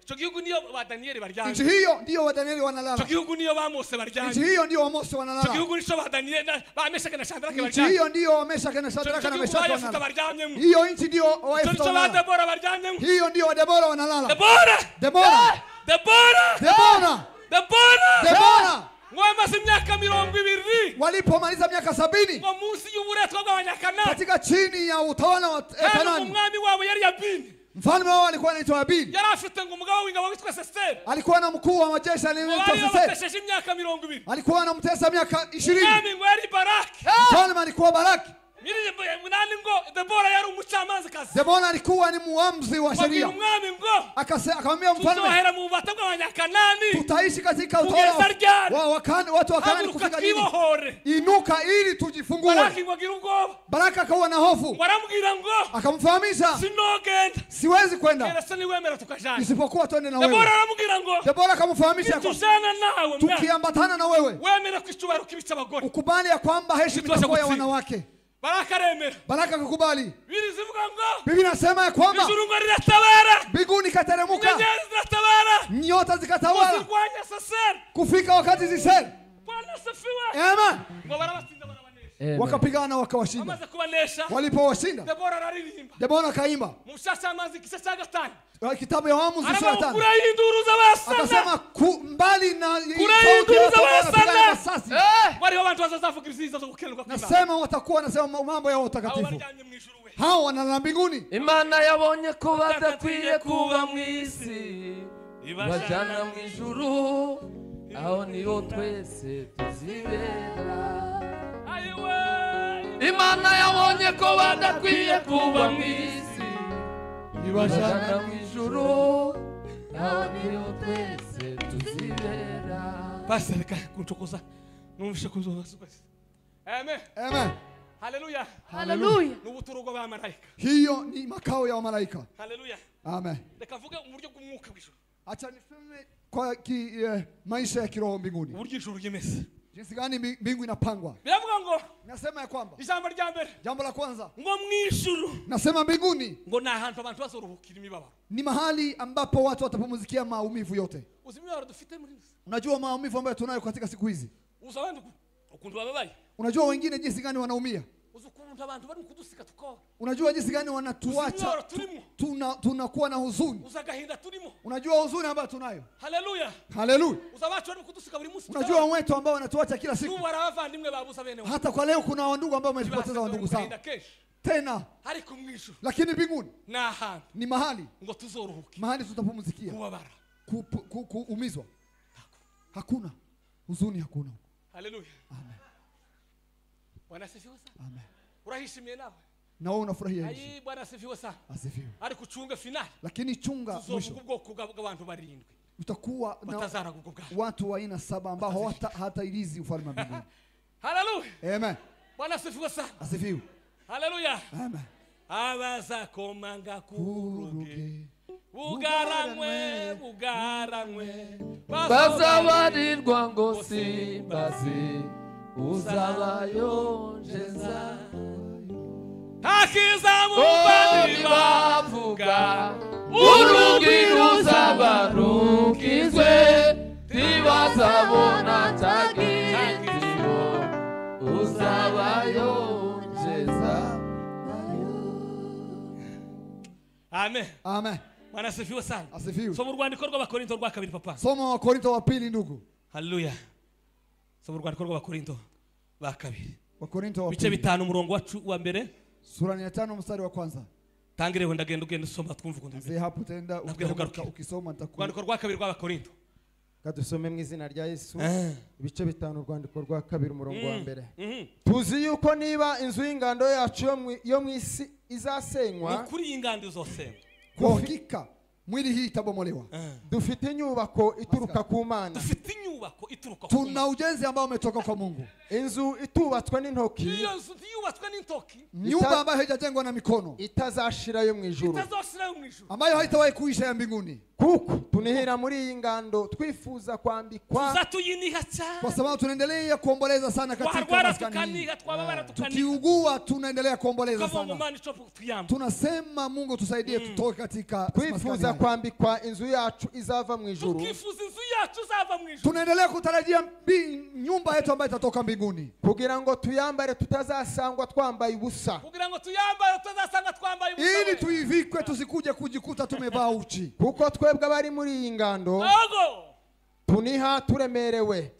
Ico gihugu niyo ba Danieli baryamye. Nchi hiyo ndio wa Danieli wanalala. Ico gihugu niyo ba Mose baryamye. Nchi hiyo ndio wa Mose wanalala. Ico gihugu nico ba Danieli ba Meshaki na Shadraka baryamye. Nchi hiyo ndio wa Meshaki na Shadraka na Meshaki wanalala. Hiyo nchi ndio wa Yefuta wanalala. Ico ba Debora baryamye. Hiyo ndio wa Debora wanalala. Debora! Debora! Debora! Debora! Debora! Debora! Wamaze imyaka 70 walipomaliza miaka 70 ngo munsi y'uburetwa bw'abanyakanani katika chini ya utawala wa Kanani, umwami wabo yari Yabini. Mfalme wao alikuwa anaitwa Yabini. Yari afite ngo umugabo w'ingabo witwa Seseri. Alikuwa na mkuu wa majeshi aliyeitwa Seseri. Imyaka 20. Alikuwa anamtesa miaka 20. Umwami ngo yari Baraki. Mfalme alikuwa Baraki. Debora yari umucamanzakazi. Debora alikuwa ni muamzi wa sheria. Umwami ngo akamwambia mfalme, tuzohera mu bubata bw'abanyakanani, tutaishi katika utawala wa watu wa Kanani kufika lini? Inuka ili tujifungue. Baraki ngo agira ubwoba. Baraka akawa na hofu. Baramubwira ngo akamfahamisha, sinogenda, siwezi kwenda keretse niwemera tukajana, isipokuwa twende na wewe. Debora aramubwira ngo, Debora akamfahamisha, tujana nawe, tukiambatana na wewe, wemera ko icyubahiro kibica abagore, ukubali ya kwamba heshima itakuwa ya wanawake. Baraka aremera. Baraka akakubali. Biblia ivuga ngo, Biblia inasema ya kwamba ijuru ngo riratabara, mbinguni ikateremka, inyenyeri ziratabara, nyota zikatawala, zirwanya Seseri kufika wakati Sisera. Bwana asifiwe. Amen. Ngo barabatsinda barabanesha. Wakapigana wakawashinda. Bamaze kubanesha, walipowashinda, Debora araririmba. Debora akaimba. Mu bucamanza igice cya 5. Kitabu ya Waamuzi sura ya 5. Kura y'induru z'abasana. Akasema mbali na kura y'induru z'abasana. Wariho abantu bazavuga ibyiza byo gukenuka kw'Imana. Nasema watakuwa nasema mambo ya utakatifu. Hao wanalala mbinguni. Imana yabonye ko badakwiye kuba mu isi, ibajana mu ijuru, aho niho twese tuzibera. Imana yabonye ko badakwiye kuba mu isi, ibajana mu ijuru, aho niho twese tuzibera. Pastor, reka kuncokoza numvishe kuzoza. Amen. Amen. Haleluya. Haleluya. N'ubuturo bw'abamalayika. Hiyo ni makao ya malaika. Haleluya. Amen. Reka mvuge uburyo bw'umwuka w'ijuru. Acha niseme kwa maisha ya kiroho mbinguni. Uburyo ijuru rimeze. Jinsi gani mbingu inapangwa. Biravuga ngo, nasema ya kwamba ijambo rya mbere, jambo la kwanza, ngo mwijuru, nasema mbinguni, ngo na hantu abantu bazoruhukira imibabaro. Ni mahali ambapo watu watapumzikia maumivu yote. Uzimibabaro dufite muri isi. Unajua maumivu ambayo tunayo katika siku hizi. Uzi abantu ukuntu bababaye. Unajua wengine jinsi gani wanaumia. Uzi ukuntu abantu bari kudusika tuko. Unajua jinsi gani wanatuacha tunakuwa na huzuni. Uzi agahinda turimo. Unajua huzuni ambayo tunayo. Haleluya. Haleluya. Uzi abacu bari kudusika buri munsi. Unajua wetu ambao wanatuacha kila siku. N'ubu abavandimwe babuza bene. Hata kwa leo kuna wandugu ambao wamepoteza wandugu zao. Tena ariko mwijuru. Lakini mbinguni na ahantu ni mahali ngo tuzoruhuke. Mahali tutapumzikia. Kubabara. Kuumizwa. Hakuna huzuni, hakuna. Haleluya. Amen. Bwana asifiwe sana. Amen. Urahishimiye nawe. Na wewe unafurahia hivi. Ayi Bwana asifiwe sana. Asifiwe. Ariko uchunge finali. Lakini chunga mwisho. Ubwoko bw'abantu barindwi. Utakuwa na watu wa aina 7 ambao hatailizi ufalme wa mbinguni. Haleluya. Amen. Bwana asifiwe sana. Asifiwe. Haleluya. Amen. Abaza komanga kuruge. Bugaramwe, bugaramwe. Bazabarirwa ngo simbazi, uzabayonjeza. Hakiza mubandi bavuga, urugi ruzaba rukizwe, ntibazabona cya gitiro, uzabayonjeza. Amen. Amen. Bwana asifiwe sana. Asifiwe. Soma urwandiko rw'Abakorinto rwa 2 papa. Soma Wakorinto wa 2 ndugu. Haleluya. Soma urwandiko rw'Abakorinto ba 2. Wakorinto wa 2. Bice 5 umurongo wa mbere. Sura ya 5 mstari wa kwanza. Tangire wenda genda ugenda usoma twumva ukuntu bimeze. Hapo tenda ukisoma nitakuwa. Urwandiko rwa 2 rw'Abakorinto. Kadusome mu izina rya Yesu. Ibice 5 urwandiko rwa 2 umurongo wa mbere. Tuzi yuko niba inzu y'ingando yacu yo mu isi izasenywa, ukuri ingando izosenywa. Kwa hakika Mwili hii itabomolewa. Dufite inyubako ituruka ku Mana. Dufite inyubako ituruka ku Mana. Tuna ujenzi ambao umetoka kwa Mungu. Inzu itubatswe n'intoki. Iyo nzu yubatswe n'intoki. Nyumba ambayo haijajengwa na mikono. Itazashirayo mu ijuru. Itazashirayo mu ijuru. Ambayo haitawahi kuisha ya mbinguni. Kuko tunihira muri iyi ngando twifuza kwambikwa. Tuzatuyiniha cyane. Kwa sababu tunaendelea kuomboleza sana katika maskani. Tukiugua tunaendelea kuomboleza sana. Tunasema Mungu tusaidie tutoke katika twifuza kwambikwa inzu yacu izava mu ijuru. Tukifuza inzu yacu izava mu ijuru. Tunaendelea kutarajia nyumba yetu ambayo itatoka mbinguni. Kugira ngo tuyambare tutazasangwa twambaye ubusa. Kugira ngo tuyambare tutazasanga twambaye ubusa. Ili tuivikwe tusikuje kujikuta tumevaa uchi. Kuko twebwe abari muri iyi ngando tuniha turemerewe.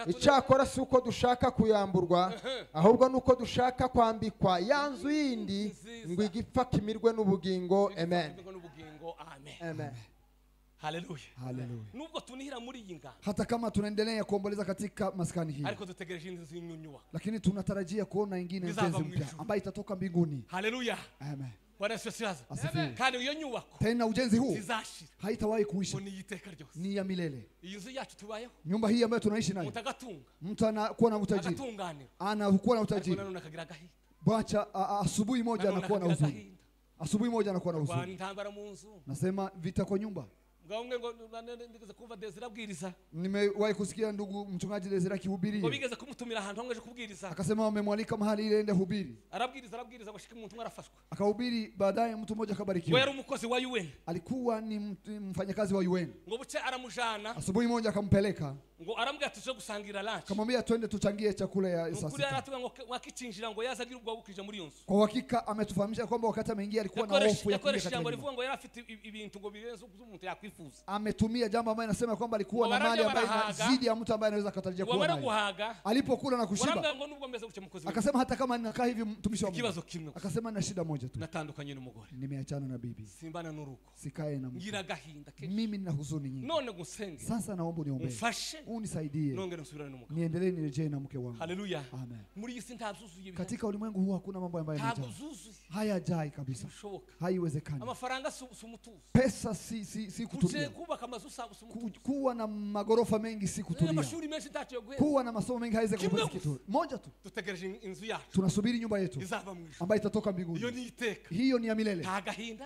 Icyakora si uko dushaka kuyamburwa, ahubwo nuko dushaka kwambikwa ya nzu yindi ngo igipfa kimirwe n'ubugingo. Amen. Amen. Haleluya. Haleluya. Nubwo tunihira muri iyi ngando, hata kama tunaendelea kuomboleza katika maskani hii, ariko dutegereje inzu y'inyubako, lakini tunatarajia kuona ingine ujenzi mpya ambayo itatoka mbinguni. Haleluya. Amen. Bwana asifiwe. Kandi iyo nyubako, tena ujenzi huu haitawahi kuisha, ni ya milele. Inzu yacu tubayeho, nyumba hii ambayo tunaishi nayo, mtu anakuwa na utajiri, anakuwa na utajiri, bacha asubuhi moja anakuwa na huzuni, asubuhi moja anakuwa na huzuni. Nasema vita kwa nyumba. Nimewahi kusikia ndugu mchungaji Desire akihubiri. Akasema wamemwalika mahali ile ende hubiri. Akahubiri, baadaye mtu mmoja akabarikiwa. Alikuwa ni mfanyakazi wa UN. Asubuhi moja akampeleka. Akamwambia twende tuchangie chakula ya saa sita. Kwa hakika ametufahamisha kwamba wakati ameingia alikuwa na hofu ya kuingia katika nyumba. Ametumia jambo ambalo anasema kwamba alikuwa na mali ambayo inazidi ya mtu ambaye anaweza kutarajia kuwa nayo. Alipokula na kushiba akasema hata kama ninakaa hivi mtumishi wa Mungu, akasema nina shida moja tu, nimeachana na bibi, sikae na mke, mimi nina huzuni nyingi. Sasa naomba uniombee, unisaidie niendelee nirejee na mke wangu. Haleluya. Amen. Katika ulimwengu huu hakuna mambo ambayo yanajaa, hayajai kabisa, haiwezekani. Pesa si kutulia, kuwa na magorofa mengi si kutulia, kuwa na masomo mengi haiwezi kukupa kitu. Moja tu, tunasubiri nyumba yetu ambayo itatoka mbinguni. Hiyo ni ya milele.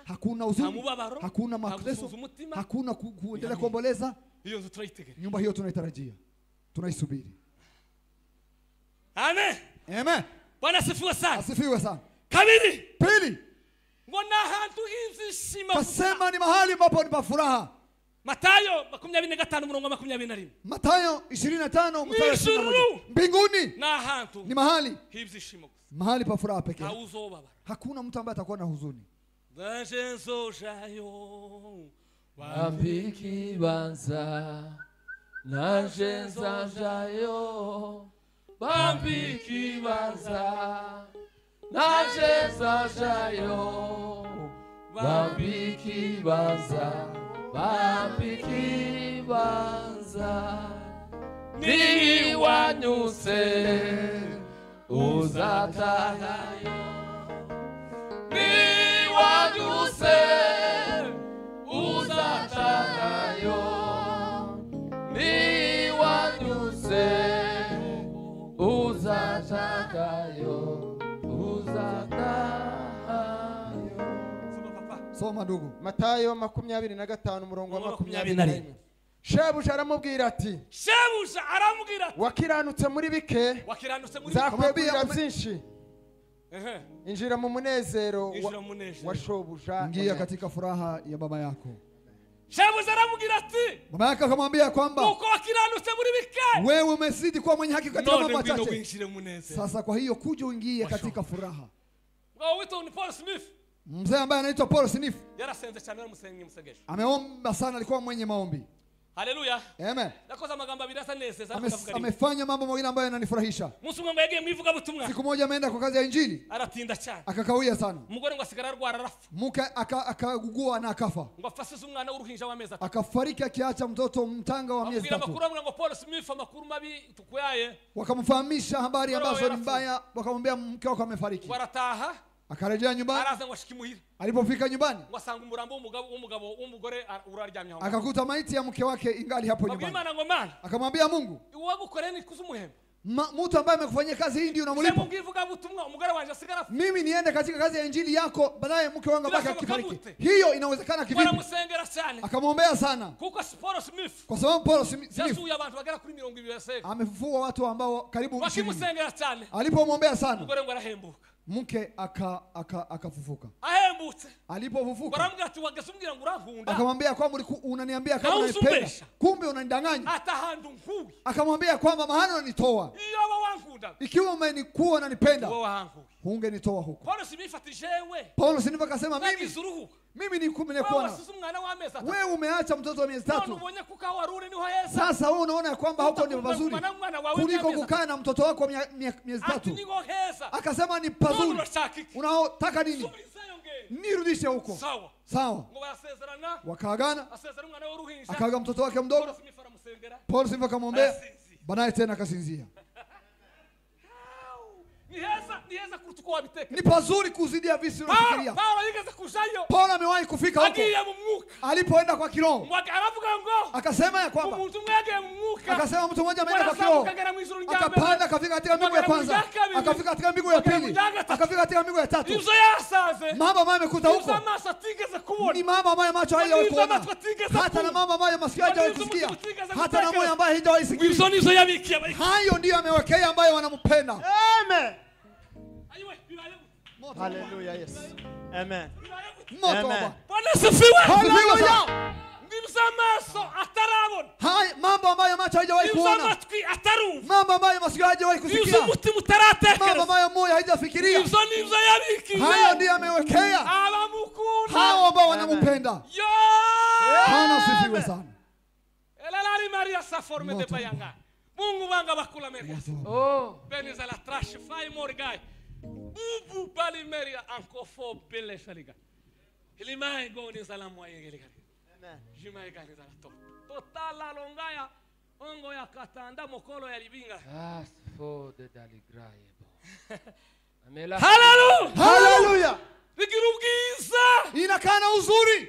Hakuna huzuni, hakuna mateso, hakuna kuendelea kuomboleza. Nyumba hiyo tunaitarajia, tunaisubiri. Amen. Amen. Bwana asifiwe sana. Asifiwe sana. Kabiri. Pili, ngo nahantu h'ibyishimo. Kasema ni mahali ambapo ni pa furaha. Mathayo 25 murongo 21. Mathayo 25 mstari wa 21. Mbinguni nahantu ni mahali h'ibyishimo, mahali pa furaha pekee. Hakuna mtu ambaye atakuwa na huzuni. Bambiki banza nanje nzajayo, bambiki banza nanje nzajayo, bambiki banza, bambiki banza, ni wanyuse uzatahayo, ni wanyuse uzatahayo, ni wanyuse uzatahayo, uzatahayo. Soma ndugu. Mathayo 25 murongo wa 21. Shebuja aramubwira ati, Shebuja aramubwira ati, wakiranutse muri bike, nzakwegurira byinshi. Injira mu munezero wa shobuja. Ingia katika furaha ya baba yako. Shebuja aramubwira ati, baba yako akamwambia kwamba uko wakiranutse muri bike, wewe umezidi kuwa mwenye haki katika mambo machache. Sasa kwa hiyo kuja uingie katika furaha. Wito ni Paul Smith. Mzee ambaye anaitwa Paul Smith yarasenze cyane, yaramusenye musengesho, ameomba sana, alikuwa mwenye maombi. Haleluya. Amen. Nakoza amagambo abiri asa neza. Amefanya mambo mawili ambayo yananifurahisha. Umunsi umwe ngo yagiye mu ivugabutumwa. Siku moja ameenda kwa kazi ya injili. Aratinda cyane. Akakawia sana. Umugore ngo asigara arwara arapfa. Mke akagugua na akafa. Ngo afasize umwana w'uruhinja w'amezi atatu. Akafariki akiacha mtoto mtanga wa miezi 3. Amakuru amwe ngo Paul Smith amakuru mabi tukuyaye. Wakamfahamisha habari ambazo ni mbaya, wakamwambia mke wako amefariki. Warataha. Akarejea nyumbani. Araza ngo ashike imuhira. Alipofika nyumbani ngo asanga umurambo w'umugabo w'umugore uraryamye aho. Akakuta maiti ya mke wake ingali hapo nyumbani. Imana ngo Mana. Akamwambia Mungu, uwagukoreye ni kuzumuhemba. Mtu ambaye amekufanyia kazi hii ndio unamulipa. Mimi niende katika kazi ya injili yako, baadaye mke wangu abaki akifariki. Hiyo inawezekana kivipi? Akamwombea sana. Kwa sababu Paul Smith amefufua watu ambao karibu 20. Alipomwombea sana, mke akafufuka. Alipofufuka akamwambia kwamba unaniambia kama unanipenda, kumbe unanidanganya. Akamwambia kwamba mahali unanitoa, ikiwa umenikuwa unanipenda hungenitoa huko. Paulo Smith akasema mimi ni kumekuona wewe umeacha mtoto wa miezi 3. Sasa wewe unaona kwamba huko ndio pazuri kuliko kukaa na mtoto wako miezi 3. Akasema ni pazuri. Unaotaka nini? Nirudishe huko. Sawa. Wakaagana. Akaaga mtoto wake mdogo. Paul Smith akamwombea. Baadaye tena akasinzia. Ni pazuri kuzidia visi unafikiria. Paulo amewahi kufika huko. Alipoenda kwa kiroho akasema ya kwamba, akasema mtu mmoja ameenda kwa kiroho, akapanda akafika katika mbingu ya kwanza, akafika katika mbingu ya pili, akafika katika mbingu ya tatu. Mambo ambayo amekuta huko ni mambo ambayo macho hayajawahi kuona, hata na mambo ambayo masikio hayajawahi kusikia, hata na moyo ambayo hajawahi sikia. Hayo ndiyo amewekea ambayo wanampenda. Amen. Hallelujah, yes. Amen. Amen. Hallelujah. Hai, mambo ambayo macho hayajawahi kuona, mambo ambayo masikio hayajawahi kusikia, mambo ambayo moyo haijafikiria, hayo ndiyo amewekea hao ambao wanampenda. Bwana asifiwe sana. Mungu wanga bakula meria. Oh, beniza la trash fai morgai. Bubu bali meria ankofo bele shaliga. Ilimai goni salamu ayegele. Amen. Jimai gani za to. Totala longaya ongo ya katanda mokolo ya libinga. Ah, fo de daligraye bo. Amela. Hallelujah. Hallelujah. Bigirugiza. Inakana uzuri.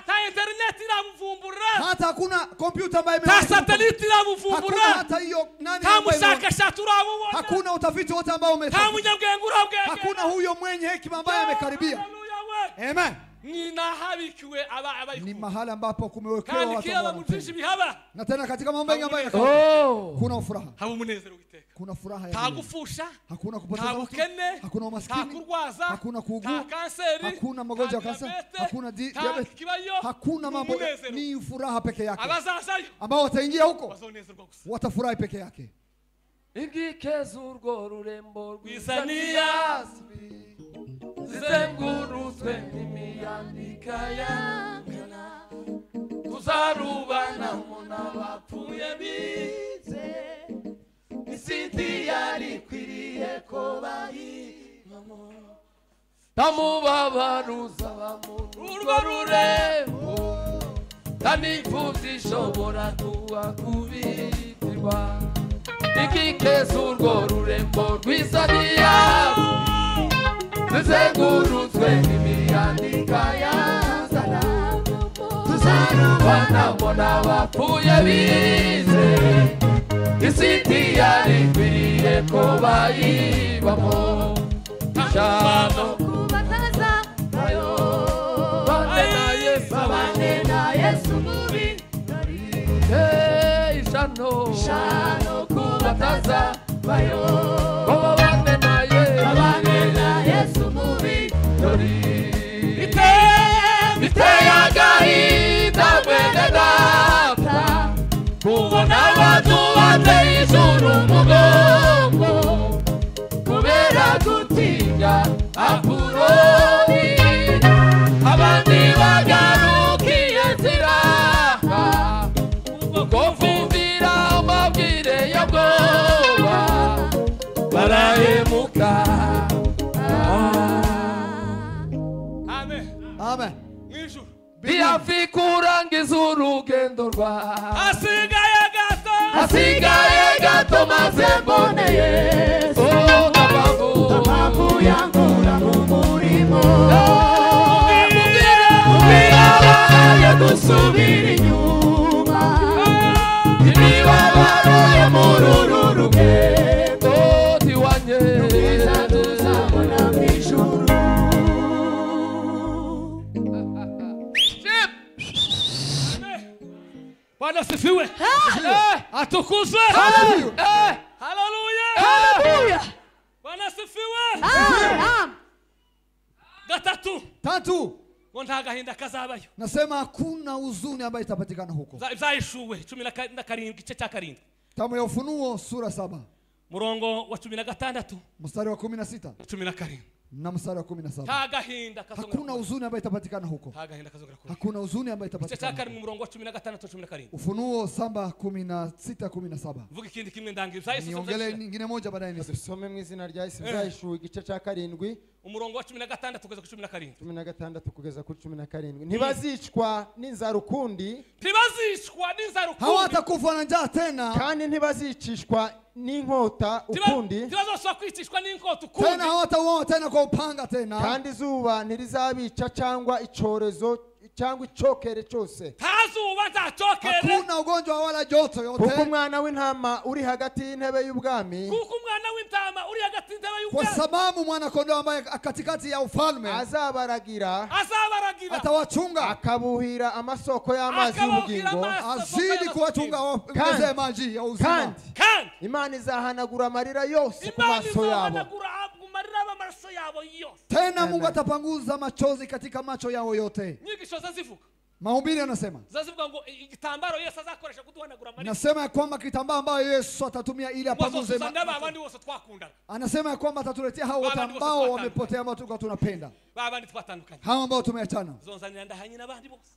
Ta internet irabuvumbura. Hata hakuna kompyuta ambayo imeona. Ta satellite irabuvumbura. Hakuna hata hiyo nani. Ta mushakashatsi urabubona. Hakuna utafiti wote ambao umefanya. Ta munyabwenge urabwenge. Hakuna huyo mwenye hekima ambaye amekaribia. Amen. Ni mahali ambapo kumewekewa watu. Na tena katika mambo mengi ambayo kuna furaha. Kuna furaha ya hakuna kupoteza watu, hakuna umaskini, hakuna kuugua, hakuna magonjwa ya kansa, hakuna diabetes, hakuna mambo. Ni furaha peke yake. Ambao wataingia huko watafurahi peke yake. Inkike z'urwo rurembo rwiza zizengurutswe n'imiyandika yangana, tuzarubanamo n'abapfuye bize, isi ntiyari ikwiriye ko bayibamo, ntamubabaruza urwo rurembo, nta n'imfubyi ishobora kuhakubitirwa. Inkike z'urwo rurembo rwiza zizengurutswe n'imiyandika yazana, tuzarubanamo n'abapfuye bize, isi ntiyari ikwiriye ko bayibamo. Ishano kubatazayo, babane na Yesu mubi, ishano kubatazayo, babane na Yesu mubi. Biteye agahinda mwene data, kubona abantu bateye ijuru umugongo, kubera gutinya Apuroni, abandi bagarukiye ziraha, kumvira amabwire ya bwoba, barahemuka. Amen. Hafi kurangiza urugendo rwawe, hasigaye gato maze mbone Yesu. Mpamvu yankura mu gusubira inyuma imibabaro yo muri uru rugendo tiwanye n'ubwiza tuzabona mu ijuru. Bwana asifiwe. Atukuzwe. Haleluya. Haleluya. Bwana asifiwe. Gatatu. Tatu. Ngo nta gahinda kazabayo. Nasema hakuna huzuni ambayo itapatikana huko. Ibyahishwe 17 igice cya 7. Tamu ya Ufunuo sura 7. Murongo wa 16. Mstari wa 16. 17. Na mstari wa 17. Nta gahinda kazongera. Hakuna huzuni ambayo itapatikana huko. Nta gahinda kazongera. Hakuna huzuni ambayo itapatikana. Igice cya 7 murongo wa 16 17. Ufunuo 7:16 17. Mvuga ikindi kimwe ndangiza. Niongele nyingine moja baadaye nisome mu izina rya Yesu. Ibyahishwe igice cya 7 umurongo wa 16 kugeza ku 17. 16 kugeza ku 17. Ntibazicwa n'inzara ukundi. Ntibazicwa n'inzara ukundi. Hawatakufa na njaa tena. Kandi ntibazicishwa n'inkota ukundi. Ntibazosubira kwicishwa n'inkota ukundi. Tena hawatauawa tena kwa upanga tena. Kandi izuba ntirizabica cyangwa icyorezo cyangwa icokere cyose. Nta zuba nta cokere. Hakuna ugonjwa wala joto yote. Kuko umwana w'intama uri hagati y'intebe y'ubwami. Kuko umwana w'intama uri hagati y'intebe y'ubwami. Kwa sababu mwana kondoo ambaye katikati ya ufalme azabaragira. Azabaragira. Atawachunga. Akabuhira amasoko y'amazi y'ubugingo. Azidi kuwachunga wameze maji ya uzima. Kandi Imana izahanagura amarira yose ku maso yabo. Tena Mungu atapanguza machozi katika macho yao yote. Mahubiri yanasema. Nasema kwamba kitambaa ambayo Yesu atatumia ili apanguze. Anasema kwamba atatuletea hao wote ambao wamepotea ambao tulikuwa tunapenda. Hao ambao tumeachana.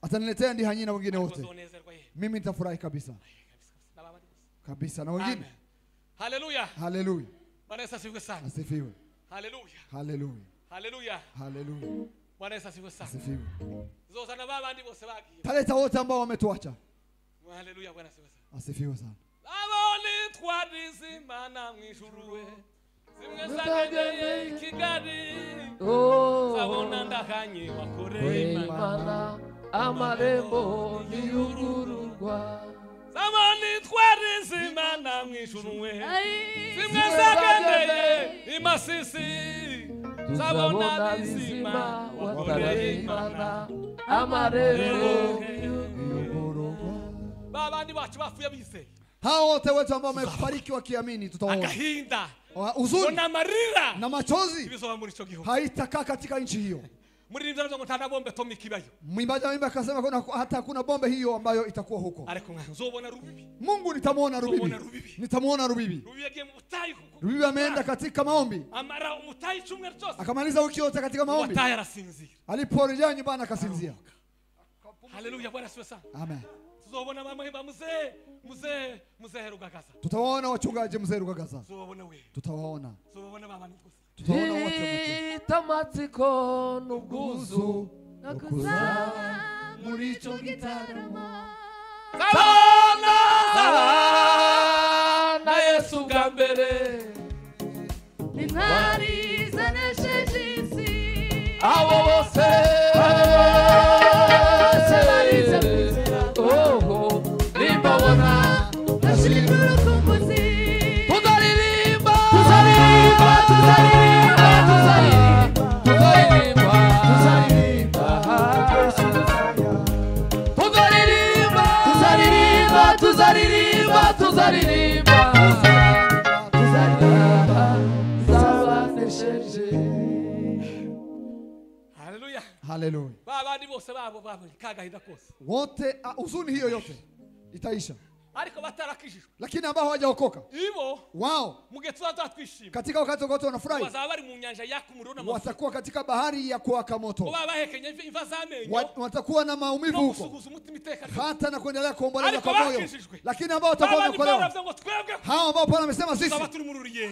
Ataniletea ndi na wengine wote. Mimi nitafurahi kabisa. Kabisa na wengine. Haleluya. Haleluya. Bwana Yesu asifiwe sana. Asifiwe. Haleluya. Haleluya. Haleluya. Haleluya. Bwana Yesu asifiwe sana. Asifiwe. Zozana babandi bose bagiye. Taleta wote ambao wametuacha. Haleluya, Bwana asifiwe sana. Asifiwe sana. Abone twarizimana mwishuruwe. Zimwe zagendeye Kigali. Zabona ndahanye wakoreye Imana amarembo niyugururwa. Zamani twarizimana mwishuruwe. Zimwe zagendeye imasisi. Zabona bizima wakoreye Imana amarembo niyugururwa. Babandi bacu bafuye bizeye. Hao wote wetu ambao wamefariki wakiamini tutaona. Agahinda. Huzuni na marira na machozi haitakaa katika nchi hiyo. Mwimbaji wa akasema kuna hata hakuna bombe hiyo ambayo itakuwa huko. Mungu nitamuona Rubibi. Nitamuona Rubibi. Rubibi ameenda katika maombi. Akamaliza wiki yote katika maombi. Aliporejea nyumbani akasinzia. Haleluya, Bwana asifiwe sana. Amen. Tuzobona mama himba mzee, mzee, mzee Rugagaza. Tutawaona wachungaji mzee Rugagaza. Tuzobona we. Tutawaona. Tuzobona mama nikusa. Tutawaona wote. Tamatiko n'ubwuzu nakuzaba muri ico gitaramo. Zabona na Yesu bwa mbere. Intwari zanesheje isi. Abo bose tuzaririmba tuzaririmba tuzaririmba zabanesheje. Haleluya. Haleluya. Babandi bose babo babo kagahinda kose. Wote huzuni hiyo yote itaisha. Ariko batarakijijwe. Lakini ambao hawajaokoka. Ibo wao mugetwa twishima. Katika wakati wote wanafurahi. Bazaba bari mu nyanja yaka umuriro n'amavuta. Watakuwa katika bahari ya kuwaka moto. Baba bahekenye imva z'amenyo. Watakuwa na maumivu huko. Hata na kuendelea kuomboleza kwa moyo. Lakini ambao watakuwa wameokolewa. Hao ambao Bwana amesema sisi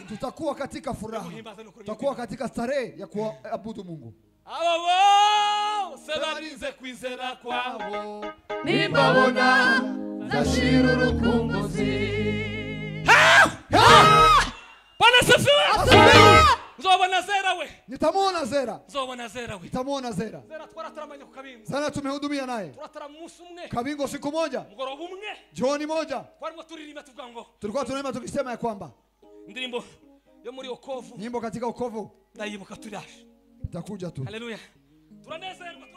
tutakuwa katika furaha. Tutakuwa katika starehe ya kuabudu Mungu. Abo sebarize kwizera kwabo. Nimbabona zashira urukumbuzi. Bwana asifiwe. Nzobona zera we. Nitamuona Zera. Nzobona Zera we. Nitamuona Zera. Zera twarataramanye ku Kabingo. Zera tumehudumia naye. Turatara umunsi umwe. Kabingo siku moja. Mugoroba umwe. Jioni moja. Twarimo turirimba tuvuga ngo. Tulikuwa tunaimba tukisema ya kwamba indirimbo yo muri okovu. Nyimbo katika okovu. Ndayibuka turaje. Itakuja tu. Haleluya. Turanezerwa.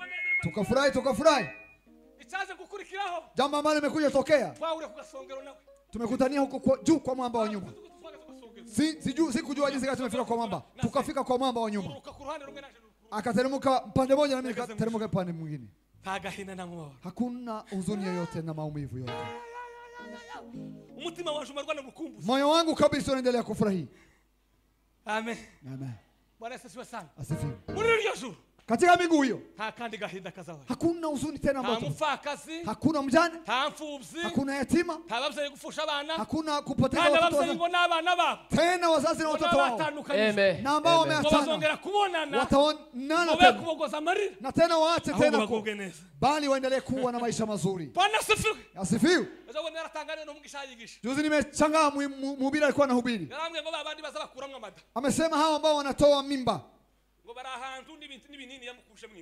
Tukafurahi, tukafurahi. Ichaze gukurikiraho. Jambo ambalo limekuja tokea. Twahuriye ku gasongero nawe. Tumekutania huko juu kwa mwamba wa nyuma. Sikujua jinsi gani tumefika kwa mwamba. Tukafika kwa mwamba wa nyuma. Akateremka pande moja na mimi nikateremka pande mwingine. Hakuna huzuni yoyote na maumivu yoyote. Umutima wanje umarwa n'urukumbuzi. Moyo wangu kabisa unaendelea kufurahi. Amen. Amen. Bwana asifiwe sana. Asifiwe. Muri iryo juru. Katika mbingu hiyo kandi gahinda kazabaye. Hakuna huzuni tena ambayo. Mfakazi. Hakuna mjane. Nta mfubyi. Hakuna yatima. Nta babyeyi gupfusha abana. Hakuna kupoteza watoto. Nta ngo n'abana babo. Tena wazazi na watoto wao. Na ambao wameachana. Bazongera kubonana. Wataonana tena. Kubogoza amarira. Na tena waache tena. Bali waendelee kuwa na maisha mazuri. Bwana asifiwe. Asifiwe. Ejo naratangane no mugisha yigisha. Juzi nimechangaa mhubiri alikuwa anahubiri. Yarambwiye ngo babandi bazabakuramwe amada. Amesema hao ambao wanatoa mimba.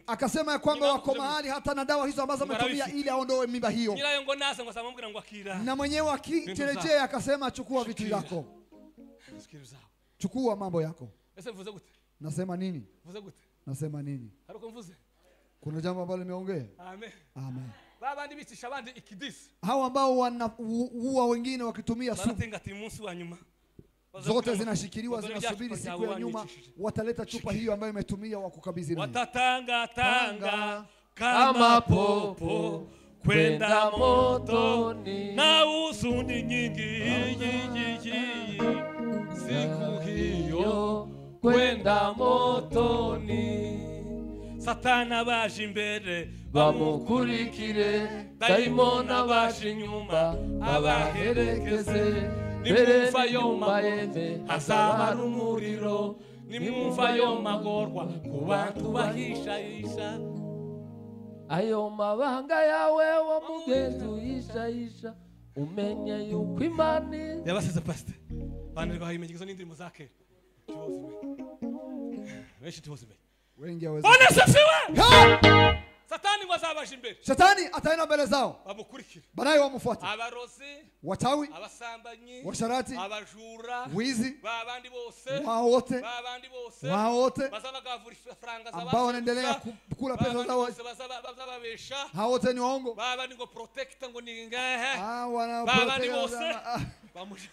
Akasema ya kwamba wako mahali hata na dawa hizo ambazo ametumia ili aondoe mimba hiyo. Na mwenyewe akirejea akasema chukua vitu vyako. Chukua mambo yako. Nasema nini? Nasema nini? Kuna jambo ambalo nimeongea? Amen. Amen. Babandi bicisha abandi ikidisi. Hao ambao wanaua wengine wakitumia sumu. Zote zinashikiliwa zinasubiri siku ya nyuma wataleta chupa hiyo ambayo imetumia wakukabidhi. Watatanga tanga kama popo kwenda motoni na huzuni nyingi siku hiyo kwenda motoni. Satana baje imbere bamukurikire, daimona baje inyuma abaherekeze. Nimumva yo mahembe hazaba n'umuriro, nimumva yo magorwa ku bantu bahishahisha. Ayo mabanga yawe wa mugenzi uhishahisha, umenye yuko Imana. Yabasize pastor banirwa hayimenyegezo n'indirimo zake benshi tubozime wengi hawezi. Bwana asifiwe. Satani wazabaje imbere. Shetani ataenda mbele zao. Bamukurikire. Baadaye wamfuate. Abarozi, wachawi, abasambanyi, washarati, abajura, wizi, babandi bose, wao wote, babandi bose, wao wote bazabagavura faranga z'abantu, ambao wanaendelea kula pesa zao, bazababesha. Hao wote ni waongo. Babandi ngo protect ngo ni ngahe. Ah, wana babandi bose. Bamush.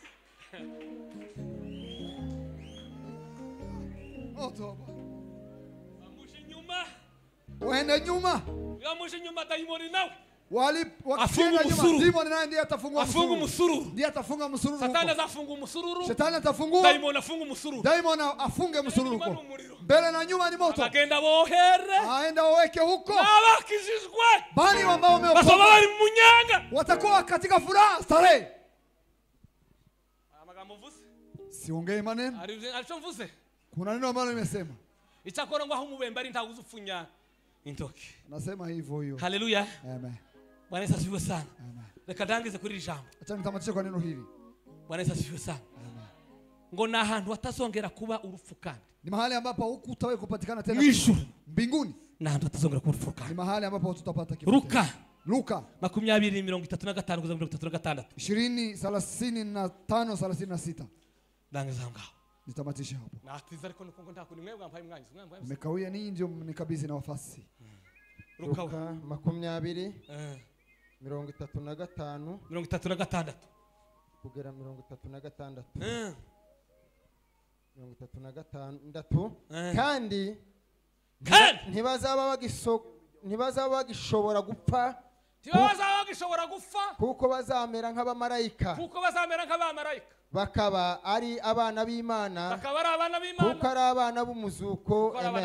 Moto. Bamush nyuma. Waende nyuma. Yamuje nyuma daimoni nawe. Wali wakienda nyuma demoni naye ndiye atafungua msururu. Afunga msururu. Ndiye atafunga msururu. Satani azafunga msururu. Shetani atafungua. Daimoni afunga msururu. Daimoni afunge msururu huko. Mbele na nyuma ni moto. Agenda bohere. Aenda waweke huko. Abakijijwe. Bali ambao wameokoka. Basaba bari munyanga. Watakuwa katika furaha starehe. Amagambo mvuze. Siongei maneno. Alicho mvuze. Kuna neno ambalo nimesema. Icyakora ngo aho umubembe ari ntaguzufunya intoki. Nasema hivyo hiyo. Haleluya. Amen. Bwana Yesu asifiwe sana. Amen. Reka ndangize kuri iri jambo. Acha nitamatishe kwa neno hili. Bwana Yesu asifiwe sana. Amen. Ngo na ahantu hatazongera kuba urupfu kandi. Ni mahali ambapo hukutawahi kupatikana tena. Mwisho. Mbinguni. Na ahantu hatazongera kuba urupfu kandi. Ni mahali ambapo tutapata kifo. Luka. Luka 20:35 kugeza 36. 20 35 36. Ndangiza ngaho. Nitamatisha hapo. Natiza ariko nuko ngo ndakuni mwebwe mbaye umwanya. Mmekawia ninyi ndio mnikabidhi na wafasi. Luka 20 35 36 kugera 36. 36. Kandi ntibazaba bagishobora gupfa. Ntibazaba bagishobora gupfa kuko bazamera nk'abamarayika. Kuko bazamera nk'abamarayika. Bakaba ari abana b'Imana. Bakaba ari abana b'Imana. Kuko ari abana b'umuzuko. Amen.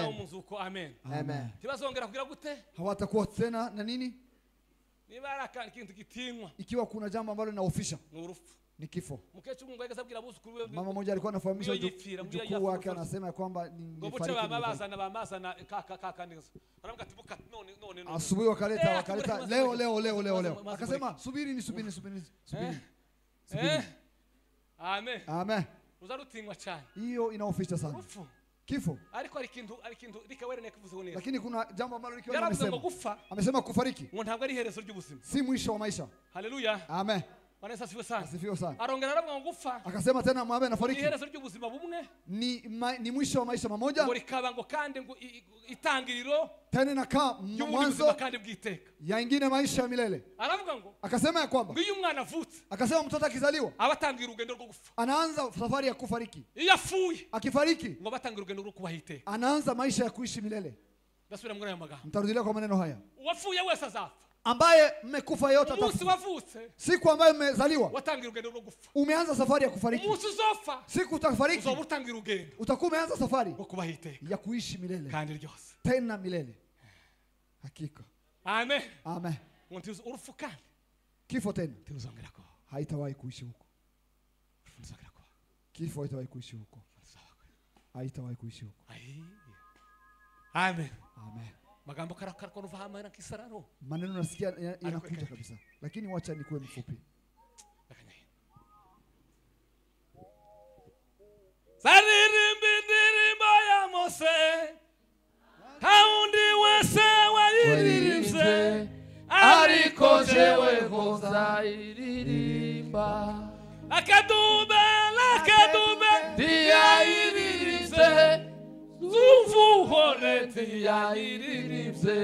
Amen. Amen. Ntibazongera kugira gute? Hawatakuwa tena na nini? Niba ari ikintu gitinywa. Ikiwa kuna jambo ambalo linahofisha. Ni urupfu. Ni kifo. Mukecuru ngo yageze abwira abuzukuru be. Mama mmoja alikuwa anafahamisha mjukuu wake anasema kwamba nifariki. Ngo babazana kaka neza. Baramuka ati buka none. Asubuhi wakaleta leo leo leo leo leo. Akasema subiri ni subiri subiri subiri. Amen. Amen. Uzarutinywa cyane. Hiyo inahofisha sana. Urupfu. Kifo. Ariko ari ikintu rikawere kuvuze neza. Lakini kuna jambo ambalo likiwa amesema. Gufa. Amesema kufariki. Ngo ntabwo ari iherezo ry'ubuzima. Si mwisho wa maisha. Haleluya. Amen. Bwana Yesu asifiwe sana. Asifiwe sana. Arongera aravuga ngo gufa. Akasema tena mwabe nafariki. Iherezo ry'ubuzima bumwe. Ni mwisho wa maisha mamoja. Ngo rikaba ngo kandi ngo itangiriro tena inakaa mwanzo kandi bw'iteka. Ya ingine maisha ya milele. Aravuga ngo akasema ya kwamba ngo iyo umwana avutse, akasema mtoto akizaliwa abatangira urugendo rwo gufa. Anaanza safari ya kufariki. Iyo afuye, akifariki ngo batangira urugendo rwo kubaho iteka. Anaanza maisha ya kuishi milele. Ndasubira muri aya magambo. Nitarudilia kwa maneno haya. Uwafuye wese azapfa. Ambaye mmekufa yote atakufa. Siku ambayo mmezaliwa watangira urugendo rwo gufa. Umeanza safari ya kufariki. Umunsi uzopfa. Siku utafariki. Uzobutangira urugendo. Utakuwa umeanza safari rwo kubaho iteka. Ya kuishi milele. Kandi ryose. Tena milele. Hakika. Amen. Amen. Urupfu kandi. Kifo tena. Ntuzongera kubaho. Haitawahi kuishi huko. Kifo haitawahi kuishi huko. Haitawahi kuishi huko. Amen. Amen. Magambo karakara kisararo. Maneno nasikia inakuja kabisa. Lakini wacha nikuwe mfupi. Saririmbi ndirimbo ya Mose. Haundi wese wayiririmse. Ariko jewe nzayiririmba. Akadube lakadube ndiyayiririmse. Zuvuhore ndiyayiririmse.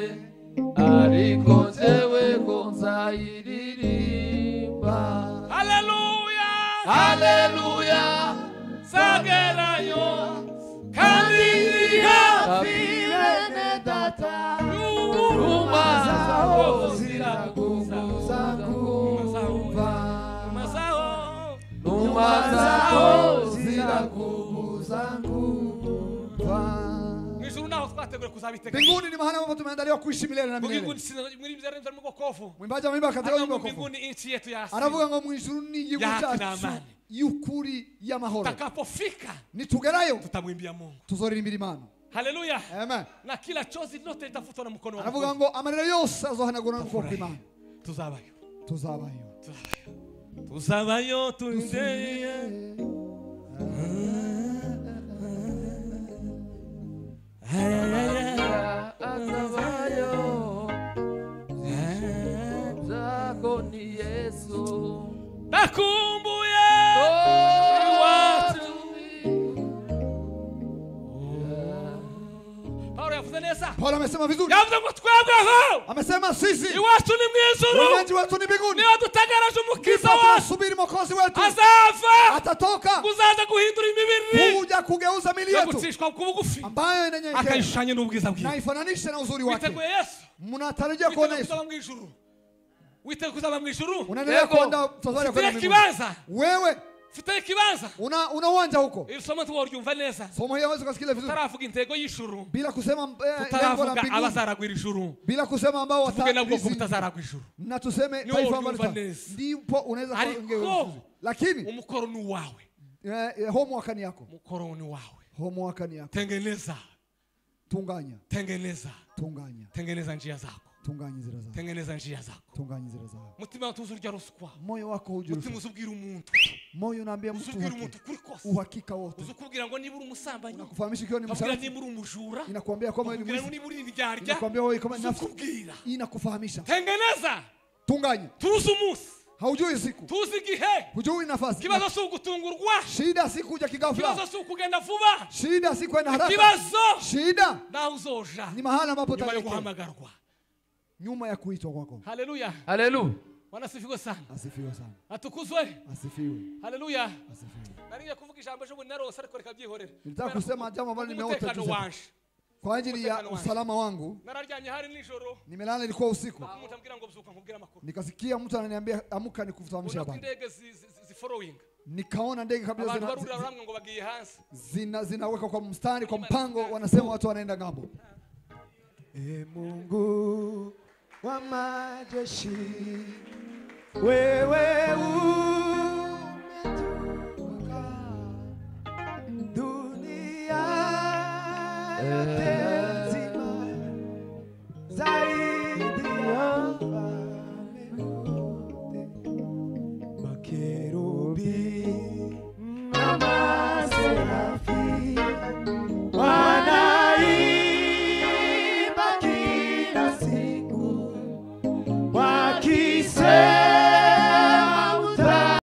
Ariko jewe nzayiririmba. Haleluya. Haleluya. Sagerayo kandi hafi bene data. Numa zaho ziraguza kumva. Numa zaho ziraguza kumva. Mbinguni ni mahali ambapo tumeandaliwa kuishi milele na milele. Mwimbaji ameimba katika wimbo wa wokovu. Anavuga ngo mu ijuru ni igihugu cyacu y'ukuri y'amahoro. Tutakapofika nitugerayo tutamwimbia Mungu. Tuzoririmbira Imana. Haleluya. Amen. Na kila chozi lote litafutwa na mkono wa Mungu. Anavuga ngo amarira yose azohanagurwa n'ukuboko kw'Imana. Tuzabayo. Tuzabayo. Tuzabayo tuindeye. Azabayo zako ni Yesu. Nakumbuye iwacu. Paulo yavuze neza. Paulo amesema vizuri. Yavuze ngo twebweho. Amesema sisi. Iwacu ni mw'ijuru. Wenyeji wetu ni mbinguni. Niyo dutegereje umukiza wacu. Subiri mwokozi wetu. Azava. Atatoka. Kuzaza guhindura imibiri. Kuja kugeuza mili yetu. Gucishwa ku bugufi. Ambayo inanyenyekea. Akayishushanya n'ubwiza bwiwe. Na ifananishe na uzuri wake. Witeguye Yesu. Mnatarajia kuona Yesu. Witeguye kuzaba mw'ijuru. Unaendelea kuenda safari ya kwenda mbinguni. Wewe Ufite ikibanza. Una uwanja huko. Iri somo tuwaryumva neza. Somo hili hawezi kusikia vizuri. Tutaravuga intego y'ijuru. Bila kusema lengo la mbinguni. Abazaragwira ijuru. Bila kusema ambao watabutazaragwa ijuru. Na tuseme taifa ambalo ndipo unaweza kuongea. Lakini umukoro ni wawe. Homework ni yako. Umukoro ni wawe. Homework ni yako. Tengeneza. Tunganya. Tengeneza. Tunganya. Tengeneza njia zako. Tunganya inzira zako. Tengeneza njia zako. Tunganya inzira zako. Mutima utuzurya ruswa. Moyo wako hujui. Mutima uzubwira umuntu. Moyo unaambia mtu. Uzubwira umuntu kuri kose. Uhakika wote. Uzukubwira ngo niba uri umusambanyi. Unakufahamisha ikiwa ni msharati. Niba uri umujura. Inakuambia kwamba ni mwizi. Niba uri indyarya. Inakuambia wewe kama nafsi. Uzukubwira. Inakufahamisha. Tengeneza. Tunganya. Tuzi umunsi. Haujui siku. Tuzi igihe. Hujui nafasi. Kibazo si ugutungurwa. Shida si kuja kighafla. Kibazo si ukugenda vuba. Shida si kwenda haraka. Kibazo. Shida. Naho uzoja. Ni mahali ambapo utaelekea. Guhamagarwa. Nyuma ya kuitwa kwako. Haleluya. Haleluya. Bwana asifiwe sana. Asifiwe sana. Atukuzwe. Asifiwe. Haleluya. Asifiwe. Nariye kuvuga ijambo ejo bundi narose ariko reka byihorere. Nilitaka kusema jambo ambalo nimeota juzi. Kwa ajili ya usalama wangu. Nararyamye hari nijoro. Nimelala ilikuwa usiku. Umuntu ambwira ngo byuka nkubwira amakuru. Nikasikia mtu ananiambia amka nikufahamisha habari. Ndege zi following. Nikaona ndege kabisa zinaweka kwa mstari kwa mpango, wanasema watu wanaenda ngambo. E Mungu wa majeshi, wewe